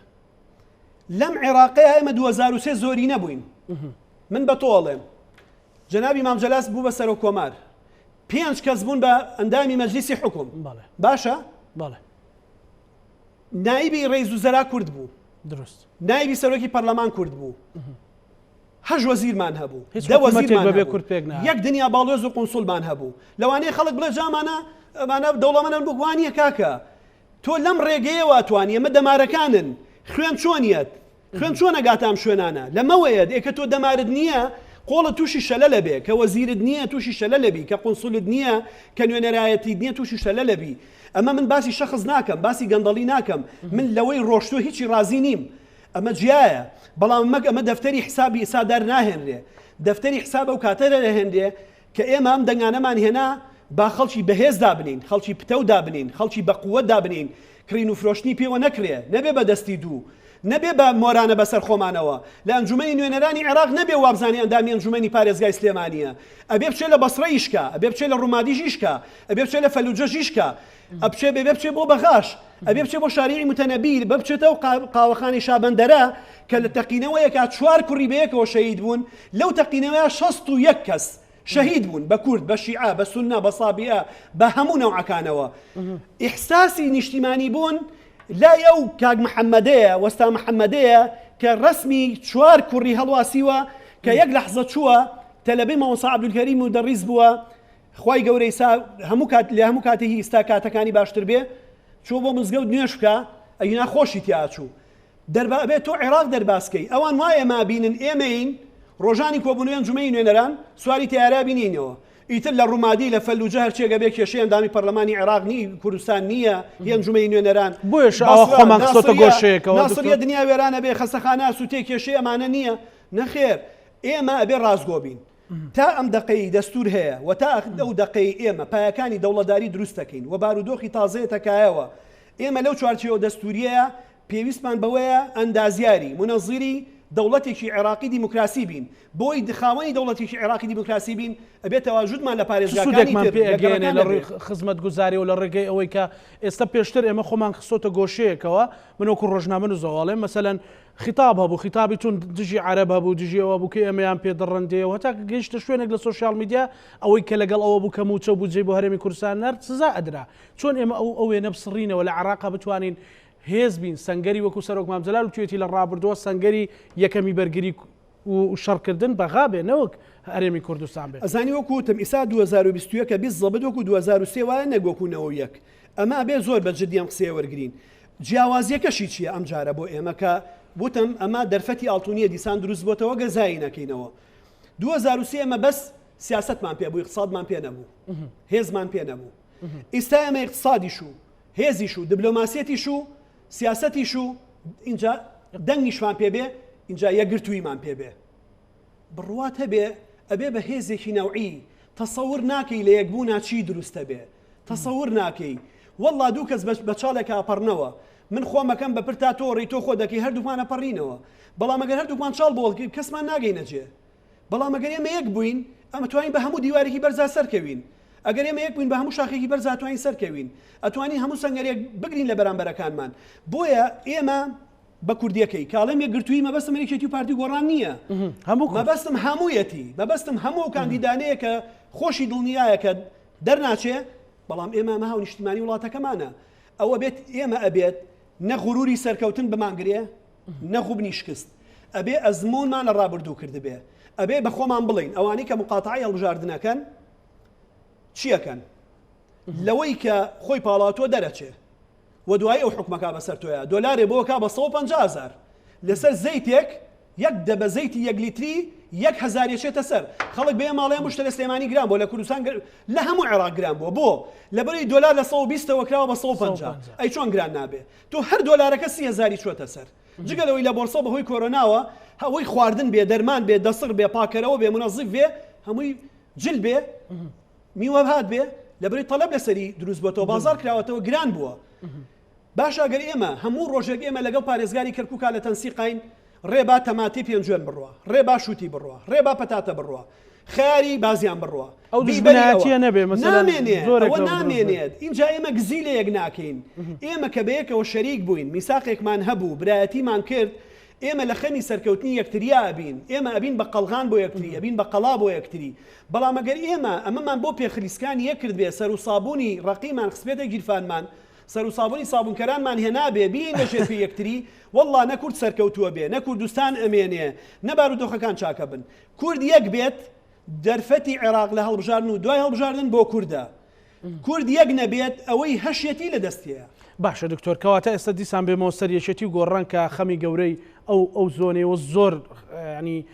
لەم عێراقەیە ئێمە 2023 زۆری نەبووین من بە تۆ ئەڵێم جەنابی مام جەلاس بوو بە سەرۆک کۆمار پێنج کەس بوون بە ئەندامی مەجلیسی حکوم باشە نایبی ڕێز و زەرا کورد بوو دروست نایبی سەرۆکی پەرلەمان کورد بوو هەش وەزیرمان هەبوو هیچ دە وەزیرمان بەبێ هەبوو. کورد پێک نەهات. یەک دنیا باڵوێز و قونسوڵمان هەبوو لەوانەیە خەڵک بڵێ جامانە ئەمانە دەوڵەمەنن بوو وانییە کاکە تۆ لەم ڕێگەیەوە توانی ئەمە دەمارەکانن خوێن چۆنیەت. خوێن چۆن ئەگاتە ئەم شوێنانە؟ لەمەوەیە ئێ کە تۆ دەمارت نییە قۆڵت تووشی شەلەل ئەبێ، کە وەزیرت نییە تووشی شەلەل ئەبی، کە قونسولت نییە، کە نوێنەرایەتیت نییە تووشی شەلەل ئەبی. ئەمە من باسی شەخس ناکەم، باسی گەندەڵی ناکەم، من لەوەی ڕۆشتووە هیچی ڕازی نیم. ئەمە جیایە. بەڵام مەک ئەمە دەفتەری حسابی ئیسا دەرناهێنرێ. دەفتەری حساب ئەو کاتە دەرئەهێنرێ کە ئێمە ئەم دەنگانەمان هێنا با خەڵکی بەهێز دابنێین، خەڵکی پتەو دابنێین، خەڵکی بە قووەت دابنێین، کڕین و فرۆشتنی پێوە نەکرێ، نەبێ بە دەستی دوو، نەبێ بە مۆرانە بەسەر خۆمانەوە، لە ئەنجومەنی نوێنەرانی عێراق نەبێ وابزانێ ئەندامی ئەنجومەنی پارێزگای سلێمانییە، ئەبێ بچێ لە بەسڕە ئیش کا، ئەبێ بچێ لە ڕومادیش ئیش کا، ئەبێ بچێ لە فەلوجەش ئیش کا، ئەبچێ بێ بچێ بۆ بەغاش، ئەبێ بچێ بۆ شاریعی موتەنەبی، بچێتە ئەو قاوەخانەی شابەندەرە کە لە تەقینەوەیەکا چوار کوڕی بەیەکەوە شەهید بوون، لەو تەقینەوەیە 61 کەس شەهید بوون، بە کورد، بە شیعە، بە سوننە، بە سابیئە، بە هەموو نەوعەکانەوە. ئیحساسی نیشتیمانی بوون لای ئەو کاک محەممەدەیە، وەستا محەممەدەیە کە ڕەسمی چوار کوڕی هەڵواسیوە کە یەک لەحزە چووە تەلەبەی مامۆستا عەبدولکەریم و دەڕیس بووە، خوای گەورە ئیستا هەموو کات لە هەموو کاتێکی ئیستا کاتەکانی باشتر بێ چووە بۆ مزگەوت نوێژ بکا ئەگینا خۆشی تیا ئەچوو دەربا ئەبێ تۆ عێراق دەرباز کەی ئەوان وا ئێمە بینن ئێمەین ڕۆژانی کۆبوونەوەی ئەنجومەنی نوێنەران سواری تەیارە بینینەوە ئیتر لە ڕومادی لە فەلوجە هەرچێک ئەبێ کێشەی ئەندامی پەرلەمانی عێراق نی کوردستان نییە هی ئەنجومەنی نوێنەران بۆیەش ئاوا بەسرە خۆمان خستۆتە ناسریە گۆشەیەکەوە ناسریە دکتۆر. دنیا وێران ئەبێ خەستەخانە ئەسووتێ کێشەی ئەمانە نییە نەخێر ئێمە ئەبێ ڕاستگۆ بین تا ئەم دەقەی دەستوور هەیە و تا ئەو دەقەی ئێمە پایەکانی دەوڵەتداری دروست دەکەین و بارودۆخی تازەیەتە کایەوە، ئێمە لەو چوارچێوە دەستوورییەیە پێویستمان بەوەیە ئەندازیاری، مونەزیری، دەوڵەتێکی عێراقی دیموکراسی بین. بۆی خاوەنی دەوڵەتێکی عێراقی دیموکراسی بین، ئەبێ تەواجودمان لە چ پارێزگاکانی سوودێکمان تر، پێ لە ئەگەیەنێ گەڕەکان لە ڕووی نەبێ. خزمەتگوزاریەوە لە ڕێگەی ئەوەی کە ئێستا پێشتر ئێمە خۆمان خستۆتە گۆشەیەکەوە، من وەکوو ڕۆژنامەنووس ئەڵێم مەسەلەن خیتاب هەبوو، خیتابی توند دژی عەرەب هەبوو، دژی ئەوە بوو کە ئێمەیان پێ دڕندەیە و هەتا کە گەیشتە شوێنێک لە سۆشیال میدیا ئەوەی کە لەگەڵ ئەوە بوو کە مووچە و بودجەی بۆ هەرێمی کوردستان نارد سزا ئەدرا. چۆن ئێمە ئەو ئەو وێنە بسڕینەوە لە عێراقا بتوانین هێز بین، سەنگەری وەکو سەرۆک مام جەلال وتویەتی لە ڕابردووە سەنگەری یەکەمی بەرگری و شەڕکردن بەغا بێ نەوەک هەرێمی کوردستان بێ. ئەزانی وەکو وتم ئیسا 2021 ە بیززەبت وەکو 2003 وایە نەک وەکو 91 ئەمە ئەبێ زۆر بە جدی ئەم قسەیە وەرگرین جیاوازیەکەشی چیە ئەم جارە بۆ ئێمە کە وتم ئەمە دەرفەتی ئاڵتونیە دیسان دروست بۆتەوە گەر زایی نەکەینەوە 2003 ئێمە بەس سیاستمان پێ بوو اقتصادمان پێ نەبوو هێزمان پێ نەبوو ئیستا ئێمە اقتصادیش و هێزیش و دبلۆماسیەتیش و سیاسەتیش و اینجا دەنگیشمان پێ بێ اینجا یەکگرتوویمان پێ بێ بڕوات هەبێ ئەبێ بە هێزێکی نەوعی تەسەور ناکەی لە یەکبوونا چی دروستە بێ تەسەور ناکەی وەڵا دوو کەس بە چاڵێکا ئەپەڕنەوە من خۆم ئەکەم بە پرتا تۆ ڕێی تۆ خۆ دەکەی هەردووکمان ئەپەڕینەوە بەڵام ئەگەر هەردووکمان چاڵ بۆ کەسمان ناگەینە جێ بەڵام ئەگەر ئێمە یەک بووین ئەمە توانین بە هەموو دیوارێکی بەرزا سەرکەوین ئەگەر ئێمە یەک بووین بە هەموو شاخێکی بەرزا توانین سەرکەوین ئەتوانین هەموو سەنگەرێک بگرین لە بەرامبەرەکانمان بۆیە ئێمە بە کوردیەکەی کاڵێم یەکگرتووی مەبەستم یەکێتی و پارتی گۆڕان نییە هەموو مەبەستم هەموویەتی مەبەستم هەموو کاندیدانەیە کە خۆشی دڵنیایە کە دەرناچێ، بەڵام ئێمە ئەمە هاونیشتیمانی وڵاتەکەمانە، ئەوە بێت ئێمە ئەبێت نە غروری سەرکەوتن بمانگرێ نە غوبنی شکست، ئەبێ ئەزموونمان لە ڕابردوو کردبێ، ئەبێ بە خۆمان بڵێین ئەوانەی کە مقاتەعەی هەڵبژاردنەکەن چی ئەکەن؟ لەوەی کە خۆی پاڵاوتووە دەرەچێ. و دوایی ئەو حوکمەکا بەسەر تۆیا دۆلارێ بۆ کا بە 150 هەزار لەسەر زەیتێک یەک دەبە زەیتی یەک لیتری یەک هەزار یەچێتە سەر خەڵک بێ ماڵێ مشتە لە سلێمانی گران بۆ لە کوردستان لە هەموو عێراق گران بووە بۆ لەبەری دۆلار لە 120 کراوە بە 150 ئەی چۆن گران نابێ تۆ هەر دۆلارەکە سی هەزاری چۆتە سەر جگە لەوەی لە بۆرسە بەهۆی کۆرۆناوە هەوەی خواردن بێ دەرمان بێ دەسڕ بێ پاکەرەوە بێ منەزیف بێ هەمووی جل بێ میوە هات بێ لەبەری تەلەب لەسەری دروست بۆتەوە بازار کراوەتەوە گران بووە باشە گەر ئێمە هەموو ڕۆژێک ئێمە لەگەڵ پارێزگاری کەرکووکا لە تەنسیقاین ڕێ با تەماتی پێنجوێن بڕوا ڕێ با شووتی بڕوا ڕێ با پەتاتە بڕوا خەیاری بازیان بڕوا ئەو دوژمنایەتیە نەبێ مەسەلەن نامێنێ زۆرێک ئەوە لەو دروست بێت. نامێنێت ئینجا ئێمە گزی لە یەک ناکەین ئێمە کە بەیەکەوە شەریک بووین میساقێکمان هەبوو برایەتیمان کرد ئێمە لە خەمی سەرکەوتنی یەکتریا ئەبین، ئێمە ئەبین بە قەڵغان بۆ یەکتری، ئەبین بە قەڵا بۆ یەکتری. بەڵام ئەگەر ئێمە ئەمەمان بۆ پێخلیسکانی یەک کردبێ، سەر و سابوونی ڕەقیمان خستبێتە گیرفانمان، سەر و سابوونی سابوونکەرانمان هێنابێ، بیەینە ژێر پێی یەکتری، وەڵڵا نە کورد سەرکەوتووە بێ، نە کوردستان ئەمێنێ، نە بارودۆخەکان چاکەبن. کورد یەک بێت، دەرفەتی عێراق لە هەڵبژاردن و دوای هەڵبژاردن بۆ کوردە. کورد یەک نەبێت ئەوەی هەشیەتی لە دەستیە. باشە دکتۆر کەواتە ئێستا دیسان بێمەوە سەر یەکێتی و گۆڕان کە خەمی گەورەی ئەو ئەو زۆنەوە زۆر ینی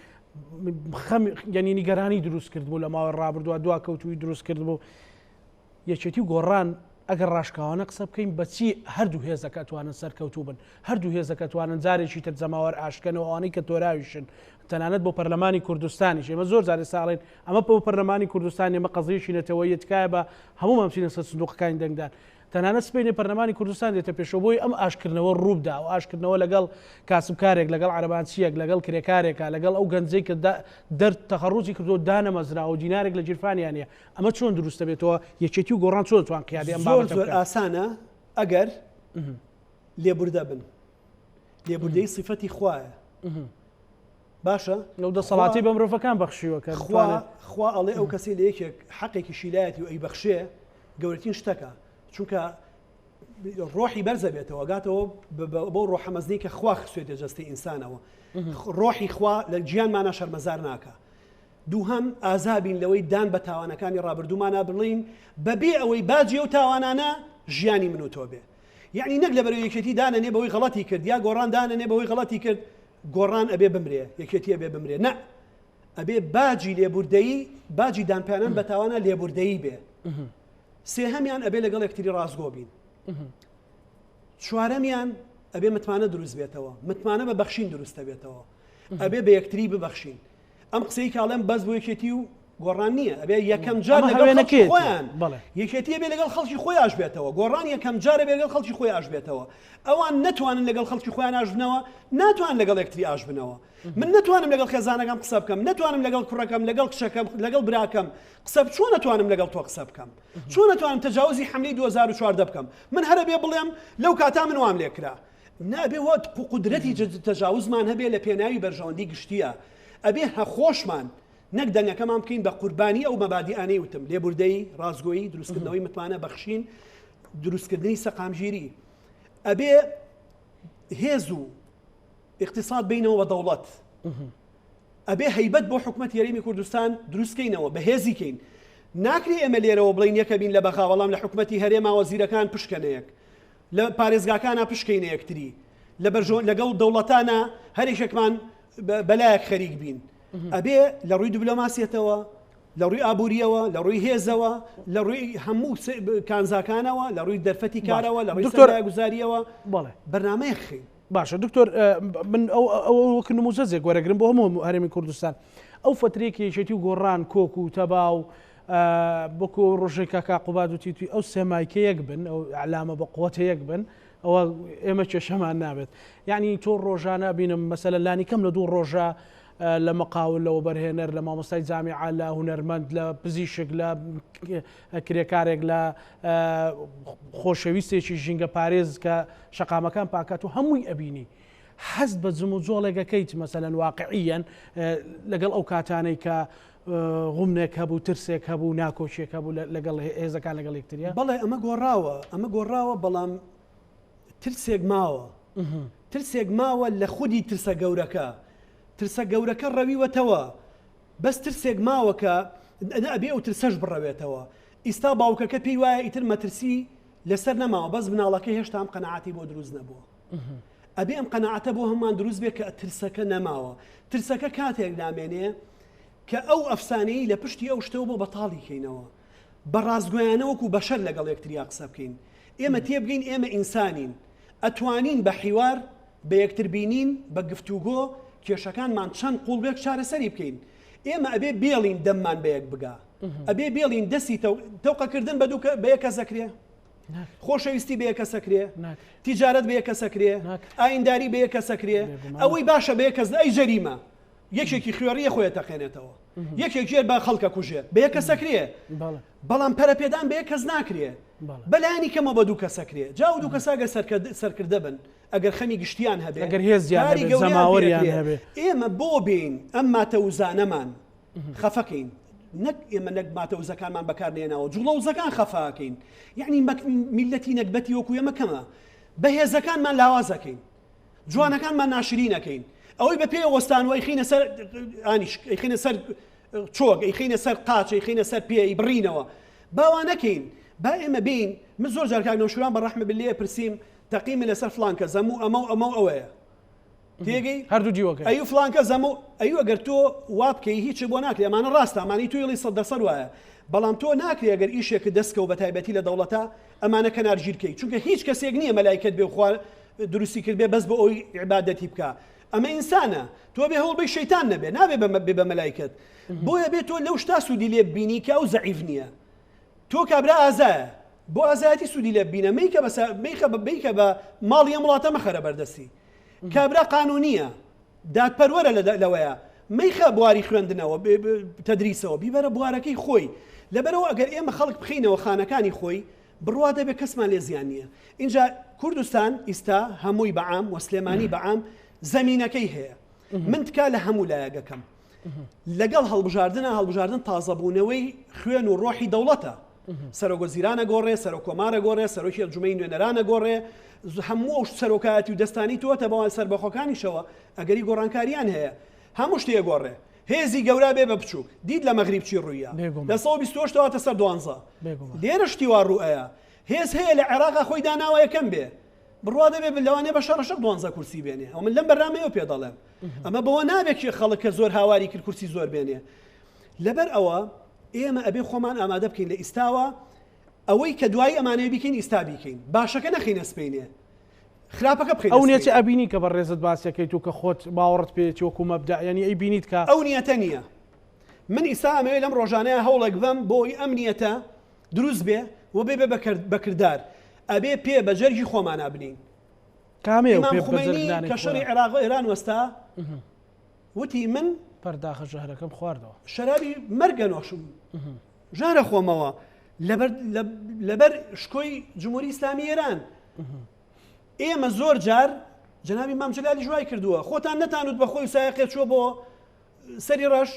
خەم یعنی نیگەرانی دروست کرد بوو لە ماوەی ڕابردووە دوا کەوتوی دروست کرد بوو یەکێتی و گۆڕان ئەگەر ڕاشکاوانە قسە بکەین بەچی هەردوو هێزەکە توانن سەرکەوتوو بن هەردوو هێزەکە توانن جارێکی تر جەماوەر ئاشکەنەوە ئەوانەی کە تۆراویشن تەنانەت بۆ پەرلەمانی کوردستانیش ئێمە زۆر جار ئێستا ئەڵێن ئەمە بۆ پەرلەمانی کوردستان ئێمە قەزیەکی نەتەوەیە تکایە بە هەموومان بچینە سەر سندوقەکانی دەنگدان تەنانەت سبەینێ پەرلەمانی کوردستان دێتە پێشەوە بۆی ئەم ئاشکردنەوە ڕووبدا و ئاشکردنەوە لەگەڵ کاسبکارێک لەگەڵ عەرەبانچیەک لەگەڵ کرێکارێکە لەگەڵ ئەو گەنجەی کە دەر تەخەڕوجی کردو دانەمەزراوە و دینارێک لە گیرفانیان نیە ئەمە چۆن دروست دەبێتەوە یەکێتی و گۆڕان چۆن توان قیادی ئەم زۆر بابەتە زۆر بکەن؟ ئاسانە ئەگەر لێبوردە بن لێبوردەی سیفەتی خوایە باشە لەو دەسەڵاتی بە مرۆڤەکان بەخشیوە کە خوا خوا ئەڵێ ئەو کەسی لە یەکێک حەقێکی شیلایەتی و ئەی بەخشێ گەورەترین شتەکە چونکە ڕۆحی بەرزە بێتەوە گاتەوە بۆ ڕۆحە مەزنی کە خوا خسوێتە جەستەی ئینسانەوە ڕۆحی خوا لە گیانمانە شەرمەزار ناکە دووهەم، ئازا بین لەوەی دان بە تاوانەکانی ڕابردوومانا بڵێین بەبێ ئەوەی باجی ئەو تاوانانە ژیانی من و تۆ بێ. یەعنی نەک لەبەرئەوەی یەکێتی دانەنێ بەوەی غەڵەتی کرد یا گۆڕان دانەنێ بەوەی غەڵەتی کرد گۆڕان ئەبێ بمرێ یەکێتی ئەبێ بمرێ نە ئەبێ باجی لێبوردەیی باجی دانپیانان بە تاوانە لێبوردەیی بێ. سێهەمیان ئەبێ لەگەڵ یەکتری ڕاستگۆ بین. چوارەمیان ئەبێ متمانە دروست بێتەوە متمانە بە بەخشین دروستە بێتەوە ئەبێ بە یەکتری ببەخشین ئەم قسەی کاڵێم بەس بۆ یەکێتی و گۆڕان نییە ئەبێ یەکەم جار لەگەڵ خەڵکی خۆیان یەکێتی ئەبێ لەگەڵ خەڵکی خۆی ئاش بێتەوە گۆڕان یەکەم جارە بێ لەگەڵ خەڵکی خۆی ئاش بێتەوە ئەوان نەتوانن لەگەڵ خەڵکی خۆیان ئاش بنەوە ناتوان لەگەڵ یەکتری ئاش بنەوە من نەتوانم لەگەڵ خێزانەکەم قسە بکەم نەتوانم لەگەڵ کوڕەکەم لەگەڵ کچەکەم لەگەڵ براکەم قسە چۆن نەتوانم لەگەڵ تۆ قسە بکەم چۆن نەتوانم تەجاوزی حملەی 2014 بکەم من هەرە بێ بڵێم لەو کاتا من وام لێکرا نابێ وەک قودرەتی تەجاوزمان هەبێ لە پێناوی بەرژەوەندی گشتیە ئەبێ هە خۆشمان نەک دەنگەکەمان بکەین بە قوربانی ئەو مەبادیئانەی وتم لێبوردەیی ڕاستگۆیی دروستکردنەوەی متمانە بەخشین دروستکردنی سەقامگیری ئەبێ هێز و اقتصاد بینەوە بە دەوڵەت ئەبێ هەیبەت بۆ حکومەتی هەرێمی کوردستان دروستکەینەوە بەهێزی کەین ناکرێ ئێمە لێرەوە بڵین یەکە بین لە بەغا بەڵام لە حکومەتی هەرێما وەزیرەکان پشکەنەیەک لە پارێزگاکانا پشکەینە یەکتری، لە بەرژەوەند لەگەڵ دەوڵەتانا هەرێکێکمان بەلایەک خەریک بین. ئەبێ لە ڕووی دبلۆماسیەتەوە، لە ڕووی ئابووریەوە، لە ڕووی هێزەوە، لە ڕووی هەموو کانزاکانەوە، لە ڕووی دەرفەتی کارەوە، لە ڕووی سەرمایەگوزاریەوە بەرنامەیەک خەین. باشە دکتۆر من ئەو وەک نموزەجێک وەرەگرم بۆ هەموو هەرێمی کوردستان ئەو فترەیەک یەکێتی و گۆڕان کۆک و تەبا و وەکو ئەو ڕۆژەی کاکا قوباد وتی توی ئەو سێ مایکە یەک بن ئەو ئەلامە بە قوتە یەک بن ئەوە ئێمە کێشەمان نابێت یعنی تۆ ڕۆژانە بینم مەسەلە لانی کەم لە دوو ڕۆژە لە مقاول لە وەبەرهێنەر لە مامۆستای جامیعە لە هونەرمەند لە پزیشک لە کرێکارێک لە خۆشەویستێکی ژینگە پارێز کە شەقامەکان پاکات و هەمووی ئەبینی حەز بە جموجۆڵێک ئەکەیت مەسەلەن واقعیەن لەگەڵ ئەو کاتانەی کە غومنێک هەبوو ترسێک هەبوو ناکۆکیێک هەبوو لەگەڵ هێزەکان لەگەڵ یەکتریا؟ بەڵێ ئەمە گۆڕاوە ئەمە گۆڕاوە بەڵام ترسێک ماوە ترسێک ماوە لە خودی ترسە گەورەکە ترسە گەورەکە ڕەویوەتەوە بەس ترسێک ماوە کە ئەبێ ئەو ترسەش بڕەوێتەوە ئیستا باوکەکە پێی وایە ئیتر مەترسی لەسەر نەماوە بەس مناڵەکە هێشتا ئەم قەنەعاتی بۆ دروست نەبووە ئەبێ ئەم قەناعەتە بۆ هەموومان دروست بێ کە ترسەکە نەماوە. ترسەکە کاتێک نامێنێ کە ئەو ئەفسانەی لە پشتی ئەو شتەوە بۆ بەتاڵی کەینەوە. بە ڕاستگۆیانە وەکو بەشەر لەگەڵ یەکتریا قسە بکەین. ئێمە تێبگەین ئێمە ئینسانین. ئەتوانین بە حیوار، بە یەکتر بینین، بە گفتوگۆ کێشەکانمان چەند قوڵ بێت چارەسەری بکەین. ئێمە ئەبێ بێڵین دەممان بە یەک بگا. ئەبێ بێڵین دەستی تەوقەکردن بە دوو بە یەک کەس ئەکرێ؟ خۆشەویستی بە یەک کەس ئەکرێ؟ تیجارەت بە یەک کەس ئەکرێ؟ ئاینداری بە یەک کەس ئەکرێ؟ ئەوەی باشە بە یەک کەس ئەی جەریمە یەکێکی خوێڕیە خۆی تەقێنێتەوە یەکێک بە خەڵکە کوژێ بە یەک کەس ئەکرێ بەڵام پەرەپێدان بە یەک کەس ناکرێ بەلایەنی کەمەوە بە دوو کەس ئەکرێ جا و دوو کەسە ئەگەر سەرکردە بن ئەگەر خەمی گشتیان هەبێ ئەگەر هێزیان هەبێ جەماوەریان هەبێ ئێمە بۆ بین ئەم ماتەوزانەمان خەفەکەین نەک ئێمە نەک ماتە وزەکانمان بەکار نێناوە جوڵە وزەکان خەفاکەین یعنی میلەتی نەگبەتی وەکو ئێمە کەمە بەهێزەکانمان لاوازەکەین جوانەکانمان ناشرینەکەین ئەوەی بە پێ وەستان و ئەیخینە سەر ئانیش ئەیخینە سەر چۆک ئەیخینە سەر قاچ ئەیخینە سەر پێ بڕینەوە باوا نەکەین با ئێمە بین من زۆر جار کاک نەوشیروان بە ڕەحمە بلێ پرسیم تەقیمە لەسەر فلان کە زەموو ئەمە و ئەمە و ئەوەیە. تێگەی هەردوو دیوەکەی. ئەیو فڵان کەس هەموو ئەیو ئەگەر تۆ وا بکەی هیچت بۆ ناکرێ ئەمانە ڕاستە ئەمانەی تۆ ئەڵێی 100% وایە بەڵام تۆ ناکرێ ئەگەر ئیشێکت دەست کەوت بە تایبەتی لە دەوڵەتا ئەمانە کەنارگیر کەی چونکە هیچ کەسێک نییە مەلایکەت بێ و خوا دروستی کردبێ بەس بۆ ئەوەی عیبادەتی بکا ئەمە ئینسانە تۆ بێ هەوڵ بەی شەیتان نەبێ نابێ بێ بە مەلایکەت بۆیە بێ تۆ لەو شتا سوودی لێ ببینی کە ئەو زەعیف نییە تۆ کابرا ئازایە بۆ ئازایەتی سوودی لێ ببینە مەیکە بە مەیخە بە بیکە بە ماڵی ئەم وڵاتە مەخەرە بەردەستی کابرا قانونیە دادپەروەرە لەوەیە مەیخە بواری خوێندنەوە تەدریسەوە بیبەرە بوارەکەی خۆی لەبەرەوە ئەگەر ئێمە خەڵک بخینەوە خانەکانی خۆی بڕوا دەبێت کەسمان لێ زیان نییە اینجا کوردستان ئیستا هەمووی بەعام وە سلێمانی بەعام زەمینەکەی هەیە من تکا لە هەموو لایەگەکەم لەگەڵ هەڵبژاردنە هەڵبژاردن تازەبوونەوەی خوێن و ڕۆحی دەوڵەتە سەرۆک وەزیرانە گۆڕێ سەرۆک کۆمارە گۆڕێ سەرۆکی ئەنجومەی نوێنەرانە گۆڕێ هەموو ئەو سەرۆکایەتی و دەستانی تۆتە بەوان سەربەخۆکانیشەوە ئەگەری گۆڕانکاریان هەیە هەموو شتێ گۆڕێ هێزی گەورە بێ بە بچووک دیت لە مەغریب چی ڕوویە لە 128 هاتە سەر دوانزە لێرە شتی وا ڕووئەیە هێز هەیە لە عێراقا خۆی داناوە یەکەم بێ بڕوا دەبێ لەوانەیە بە شەڕەشەق دوانزە کورسی بێنێ ئەو من لەم بەرنامەیەوە پێ دەڵێم ئەمە بەوە نابێت کێ خەڵک کە زۆر هاواری کرد کورسی زۆر بێنێ لەبەر ئەوە ئێمە ئەبێ خۆمان ئامادە بکەین لە ئیستاوە ئەوەی کە دوایی ئەمانەیە بیکەین ئیستا بیکەین باشەکە نەخینە سپینێ خراپەکە بخەینە ئەو نیەتە ئەبینی کە بەڕێزت باسیەکەیت و کە خۆت باوەڕت پێیەتی وەکو مەبدەع یانی ئەیبینیت کە. ئەو نیەتە نییە. من ئیستا ئەمەوێ لەم ڕۆژانەیا هەوڵێک بەم بۆ ئەوەی ئەم نیەتە دروست بێ و ببێ بە کردار. ئەبێ پێ بە جەرگی خۆمانا بنێین. کامەیە ئەو ئیمام پێ بە جەرگ خومەینی نانەی کە شەڕی خۆیان؟ عێراق و ئێران وەستا وتی من. پەرداخە ژەهرەکەم خواردەوە. شەرابی مەرگ ئەنۆشم. ژەهرە خۆمەوە. لەبەر لەبەر شکۆی جمهوری ئیسلامی ئێران. ئێمە زۆر جار جەنابی مام جەلالیش وای کردووە خۆتان نەتانوت بە خۆی سایەقێ چووە بۆ سەری ڕەش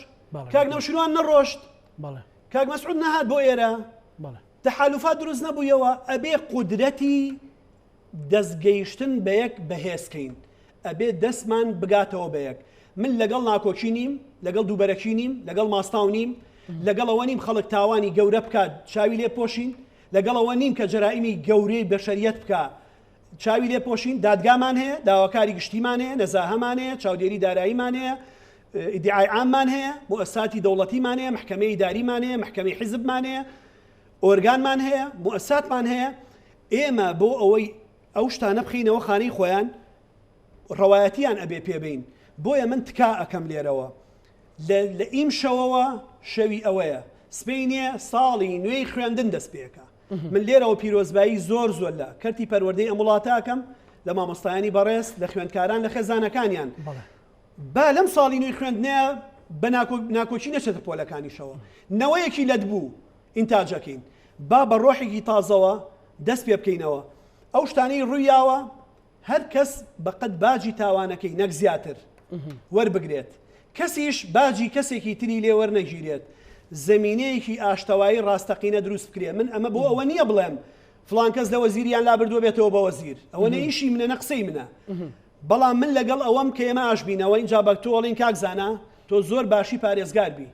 کاک نەوشیروان نەڕۆشت کاک مەسعود نەهات بۆ ئێرە تەحالوفات دروست نەبوویەوە ئەبێ قودرەتی دەستگەیشتن بە یەک بەهێزکەین ئەبێ دەستمان بگاتەوە بە یەک من لەگەڵ ناکۆکی نیم لەگەڵ دووبەرەکی نیم لەگەڵ ماستاو نیم لەگەڵ ئەوە نیم خەڵک تاوانی گەورە بکات چاوی لێ پۆشین لەگەڵ ئەوە نیم کە جەرائیمی گەورەی بەشەریەت بکا چاوی لێ پۆشین، دادگامان هەیە، داواکاری گشتیمان هەیە، نەزاهەمان هەیە، چاودێری داراییمان هەیە، ئیدعای عاممان هەیە، موئەسساتی دەوڵەتیمان هەیە، مەحکەمەی ئیداریمان هەیە، مەحکەمەی حیزبمان هەیە، ئۆرگانمان هەیە، موئەسساتمان هەیە. ئێمە بۆ ئەوەی ئەو شتانە بخەینەوە خانەی خۆیان، ڕەوایەتیان ئەبێ پێ بەین. بۆیە من تکا ئەکەم لێرەوە لە لە ئیمشەوەوە شەوی ئەوەیە سبەینێ ساڵی نوێی خوێندن دەست پێکا. من لێرەوە پیرۆزبایی زۆر زۆر لە کەرتی پەروەردەی ئەم وڵاتە ئەکەم، لە مامۆستایانی بەڕێز، لە خوێندکاران، لە خێزانەکانیان. با لەم ساڵی نوێی خوێندنەیە بە ناکۆکی نەچێتە پۆلەکانیشەوە. نەوەیەکی لەتبوو ئینتاج ئەکەین. با بە ڕۆحێکی تازەوە دەست پێ بکەینەوە. ئەو شتانەی ڕوویاوە هەر کەس بە قەد باجی تاوانەکەی نەک زیاتر وەربگرێت، کەسیش باجی کەسێکی تری لێ وەرنەگیرێت، زەمینەیەکی ئاشتەوایی ڕاستەقینە دروست بکرێت، من ئەمە بۆ ئەوە نییە بڵێم فڵان کەس لە وەزیریان لابردووە بێتەوە بە وەزیر، ئەوە نە ئیشی منە نە قسەی منە، بەڵام من لەگەڵ ئەوەم کە ئێمە ئاش بینەوە، ئینجا بە تۆ ئەڵێین کاک زانا تۆ زۆر باشی پارێزگار بی،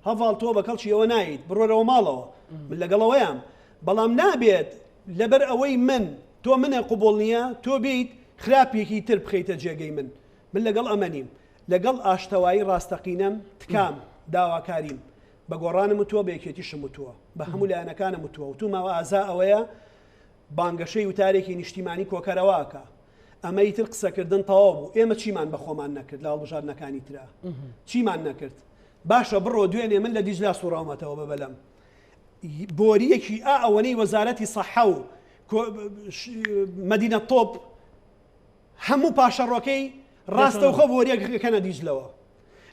هەڤاڵ تۆ بە کەڵکی ئەوە نایەیت، بڕۆرەوە ماڵەوە، من لەگەڵ ئەوەیام، بەڵام نابێت لەبەر ئەوەی من تۆ منە قبوڵ نییە تۆ بێیت خراپێکی تر بخەیتە جێگەی من من لەگەڵ ئەمە نیم لەگەڵ ئاشتەوایی ڕاستەقینەم تکام داواکاریم بە گۆڕانم وتووە بە یەکێتیشم وتووە بە هەموو لایەنەکانم وتووە وتومە ئازا ئەوەیە بانگەشەی وتارێکی نیشتیمانی کۆکەرەوە ئەکا ئەمە ئیتر قسەکردن تەواو بوو ئێمە چیمان بە خۆمان نەکرد لە هەڵبژاردنەکانی ترا چیمان نەکرد باشە بڕۆ دوێنێ من لە دیجلا سوڕاومەتەوە بە بەلەم بۆریەکی ئا ئەوەنەی وەزارەتی سەحە و مەدینە تۆپ هەموو پاشەڕۆکەی ڕاستەوخۆ بۆریەکەکەنە دیجلەوە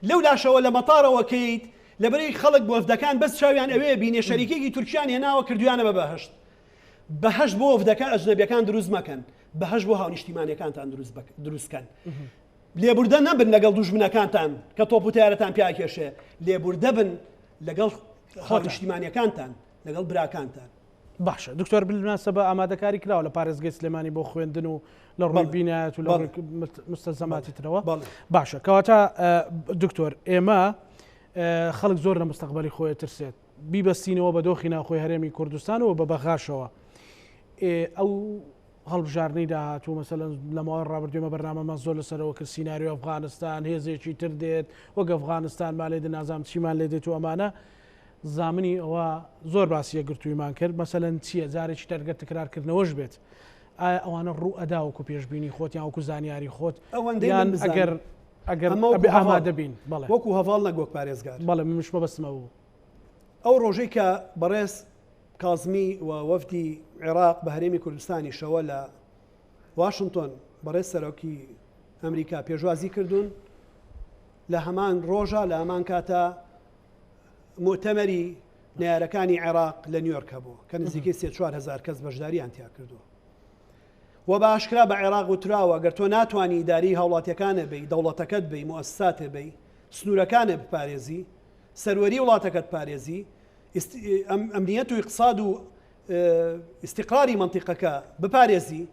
لەو لاشەوە لە مەتارەوە کەیت لەبەرەی خەڵک وەفدەکان بەس چاویان ئەوێ بینێ شەریکێکی تورکیان هێناوە کردویانە بە بەهشت بەهشت بۆ وەفدەکە ئەجنەبیەکان دروست مەکەن بەهشت بۆ هاونیشتیمانەکانتان دروست کەن لێبوردە نەبن لەگەڵ دوژمنەکانتان کە تۆپ و تارەتان پیاکێشێ لێبوردە بن لەگەڵ هاونیشتیمانیەکانتان لەگەڵ براکانتان. باشە دکتۆر بالمناسبە ئامادەکاری کراوە لە پارێزگەی سلێمانی بۆ خوێندن و لە ڕووی بینایەت و لە ڕووی مستەلزەماتی ترەوە باشە کەواتە دکتۆر ئێمە خەڵک زۆر لە مستەقبەلی خۆی ترسێت بیبەستینەوە بە دۆخی ناوخۆی هەرێمی کوردستان و بە بەغاشەوە ئەو. هەڵبژاردنەی داهاتوو مەسەلەن لە ماوەی ڕابردوو ئێمە بەرنامەمان زۆر لەسەرەوە کرد سیناریۆ ئەفغانستان هێزێکی تر دێت وەک ئەفغانستان ما لێ دێت نازانم چیمان لێ دێت و ئەمانە زامنی ئەوە زۆر باسی یەکگرتوویمان کرد مەسەلەن چییە جارێکی تر گەر تکرارکردنەوەش بێت ئایا ئەوانە ڕوو ئەدا وەکو پێشبینی خۆت یان وەکو زانیاری خۆت ئەوەندەی یان من بزانم ئەگەر ئەگەر ئەمە وەکو ئەبێ هەڤاڵ ئامادە بین بەڵێ وەکو هەڤاڵ نەک وەک پارێزگار بەڵێ منیش مەبەستم ئەوە بوو. ئەو ڕۆژەی کە بەڕێز کازمی و وەفدی عێراق بە هەرێمی کوردستانیشەوە لە واشنتۆن بەڕێز سەرۆکی ئەمریکا پێشوازی کردوون، لە هەمان ڕۆژە لە هەمان کاتە موئتەمەری نەیارەکانی عێراق لە نیویۆرک هەبوو کە نزیکەی 3-4 هەزار کەس بەشداریان تیا کردووە و بە ئاشکرا بە عێراق وتراوە گەر تۆ ناتوانی ئیداری هاوڵاتیەکانە بی دەوڵەتەکەت بی موئەسساتێ بی سنوورەکانێ بپارێزی سەروەری وڵاتەکەت پارێزی ئەمنیەت و ئیقتساد و ئیستیقراری مەنتیقەکە بپارێزی،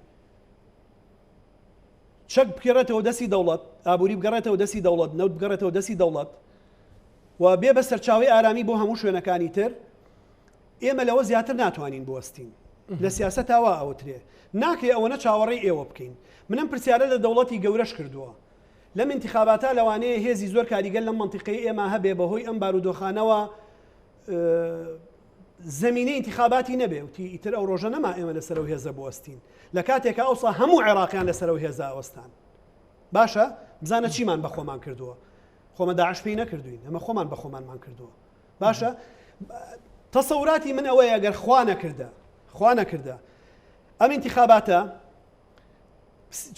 چەک بگەڕێتەوە دەستی دەوڵەت، ئابووری بگەڕێتەوە دەستی دەوڵەت، نەوت بگەڕێتەوە دەستی دەوڵەت و بێ بە سەرچاوەی ئارامی بۆ هەموو شوێنەکانی تر، ئێمە لەوە زیاتر ناتوانین بوەستین. لە سیاسەتا وا ئەوترێ. ناکرێ ئەوەنە چاوەڕێی ئێوە بکەین. من ئەم پرسیارە لە دەوڵەتی گەورەش کردووە. لەم ئینتیخاباتە لەوانەیە هێزی زۆر کاریگەر لەم مەنتیقەی ئێمە هەبێ بەهۆی ئەم بارودۆخانەوە زەمینەی ئینتیخاباتی نەبێ وتی ئیتر ئەو ڕۆژە نەما ئێمە لەسەر ئەو هێزە بوەستین لە کاتێکا ئەوسا هەموو عێراقیان لەسەر ئەو هێزە ئەوەستان باشە بزانە چیمان بە خۆمان کردووە خۆمە داعش پێی نەکردوین ئەمە خۆمان بە خۆمانمان کردووە باشە تەسەوراتی من ئەوەیە ئەگەر خوا نەکردە خوا نەکردە ئەم ئینتیخاباتە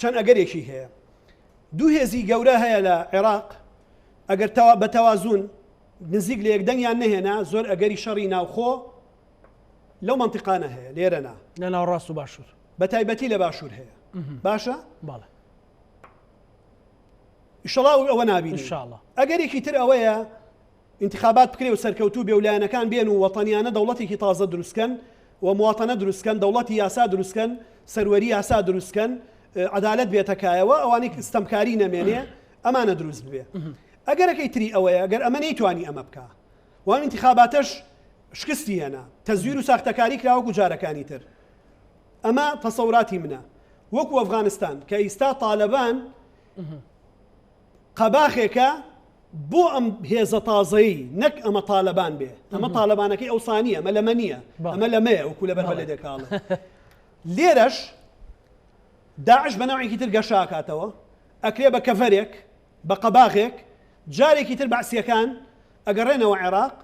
چەند ئەگەرێکی هەیە دوو هێزی گەورە هەیە لە عێراق ئەگەر بە تەوازون نزیک لە یەک دەنگیان نەهێنا زۆر ئەگەری شەڕی ناوخۆ لەو مەنتیقانە هەیە لێرە نا. لە ناوەڕاست و باشوور. بە تایبەتی لە باشوور هەیە. باشە؟ بەڵێ. ئیشەڵا ئەوە نابینین. ئینشاڵا. ئەگەرێکی تر ئەوەیە ئینتخابات بکرێ و سەرکەوتوو بێ و لایەنەکان بێن و وەتەنیانە دەوڵەتێکی تازە دروستکەن و مواتەنە دروستکەن، دەوڵەتی یاسا دروستکەن، سەروەری یاسا دروستکەن، عەدالەت بێتە کایەوە، ئەوانەی ستەمکاری نەمێنێ، ئەمانە دروست ببێ. ئەگەرەکەی تری ئەوەیە گەر ئەمە نەیتوانی ئەمە بکا و ئەم ئینتخاباتەش شکستی هێنا، تەزویر و ساختەکاری کرا وەکو جارەکانی تر. ئەمە تەسەوراتی منە. وەکو ئەفغانستان کە ئیستا تالەبان قەباخێکە بۆ ئەم هێزە تازەی نەک ئەمە تالەبان بێ ئەمە تالەبانەکەی ئەوسا نییە ئەمە لەمە نییە ئەمە لەمەیە وەکو لەبەر بەلێ دەکاڵێ لێرەش داعش بە نەوعێکی تر گەشە ئەکاتەوە ئەکرێ بە کەڤەرێک بە قەباغێک جارێکی تر بەعسیەکان ئەگەڕێنەوە عێراق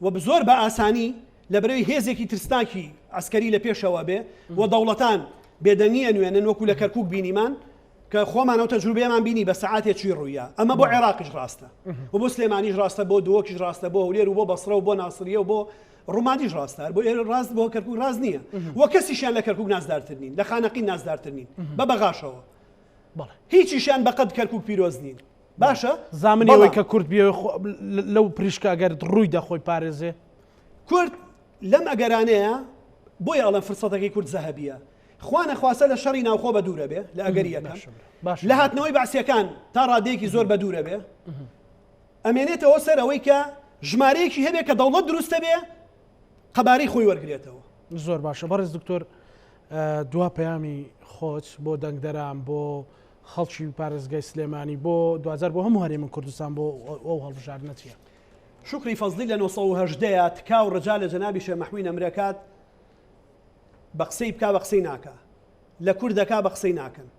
و زۆر بە ئاسانی لە بەرەوی هێزێکی ترسناکی عسکەری لە پێشەوە بێ و دەوڵەتان بێدەنگی ئەنوێنن وەکو لە کەرکک بینیمان کە خۆمان ئەو تەجروبەیەمان بینی بە سەعاتێ چی ڕوویا ئەمە بۆ عێراقیش ڕاستە و بۆ سلێمانیش ڕاستە بۆ دهۆکیش ڕاستە بۆ هەولێر و بۆ بەسرە و بۆ ناسریە و بۆ ڕومادیش ڕاستە بۆ ئێرە ڕاست بۆ کەرکک ڕاست نییە و کەسیشیان لە کەرکک نازدارتر نین لە خانەقین نازدارتر نین بە بەغاشەوە هیچیشیان بەقەد کەرکک پیرۆز نین باشە زامنی ئەوەی کە کورد بێ لەو پریشکە ئەگەر ڕووی دەخۆی پارێزێ کورد لەم ئەگەرانەیە بۆیە ئەڵێم فرسەتەکەی کورد زەهەبیە خوا نەخواستە لە شەڕی ناوخۆ بە دوورە بێ لە ئەگەری یەکەم لە هاتنەوەی بەعسیەکان تا ڕادەیەکی زۆر بە دوورە بێ ئەمێنێتەوە سەر ئەوەی کە ژمارەیەکی هەبێ کە دەوڵەت دروستە بێ قەبارەی خۆی وەرگێتەوە. زۆر باشە بەڕێز دکتۆر دوا پەیامی خۆت بۆ دەنگدەران بۆ خەڵکی پارێزگای سلێمانی بۆ دوجار بۆ هەموو هەرێمی کوردستان بۆ ئەو هەڵبژاردنە چییە؟ شوکری فەزلی لە 918 تکا و ڕجا لە جەنابی شێخ مەحوی نەمرەکات بە قسەی بکا بە قسەی ناکا لە کورد دەکا بە قسەی ناکەن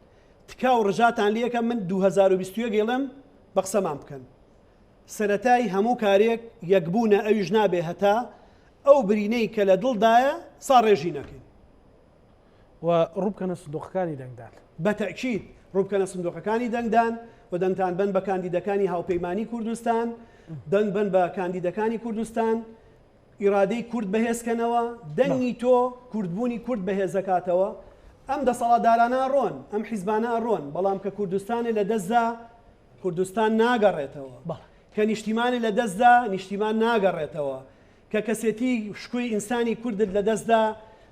تکا و ڕجاتان لێکەم من 2021 ئەڵێم بە قسەمان بکەن سەرەتای هەموو کارێک یەکبوونە ئەویش نابێ هەتا ئەو برینەی کە لە دڵدایە ساڕێژی نەکەین. و ڕووبکەنە سندوقەکانی دەنگدان. بە تەئکید ڕووبکەنە سندوقەکانی دەنگدان و دەنگتان بەن بە کاندیدەکانی هاوپەیمانی کوردستان، دەنگ بەن بە کاندیدەکانی کوردستان، ئیرادەی کورد بەهێزکەنەوە، دەنگی تۆ کوردبوونی کورد بەهێزەکاتەوە، ئەم دەسەڵاتدارانە ئەڕۆن، ئەم حیزبانە ئەڕۆن، بەڵام کە کوردستانێ لەدەستدا کوردستان ناگەڕێتەوە. کە نیشتیمانت لە دەست دا، نیشتیمان ناگەڕێتەوە. کە کەسێتی شکۆی ئینسانی کوردت لە دەست دا،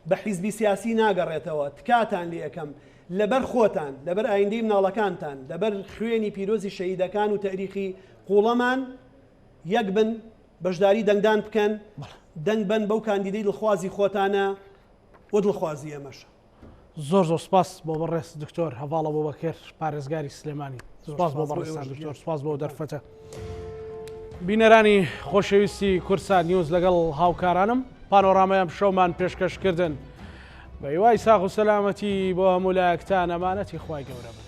بە حیزبی سیاسی ناگەڕێتەوە. تکاتان لێ ئەکەم، لەبەر خۆتان، لەبەر ئایندەی مناڵەکانتان، لەبەر خوێنی پیرۆزی شەهیدەکان و تەئریخی قووڵەمان، یەک بن، بەشداری دەنگدان بکەن، دەنگ بەن بەو کاندیدەی دڵخوازی خۆتانە و دڵخوازی ئێمەشە. زۆر زۆر سپاس بۆ بەڕێز دکتۆر هەڤاڵ ئەبوبەکر پارێزگاری سلێمانی سپاس بۆ بەڕێزان دکتۆر سپاس بۆ دەرفەتە. بینەرانی خۆشەویستی کوردسات نیوز لەگەڵ هاوکارانم پانۆرامای ئەم شەومان پێشکەشکردن بە هیوای ساغ و سەلامەتی بۆ هەموو لایەکتان ئەمانەتی خوای گەورە بن.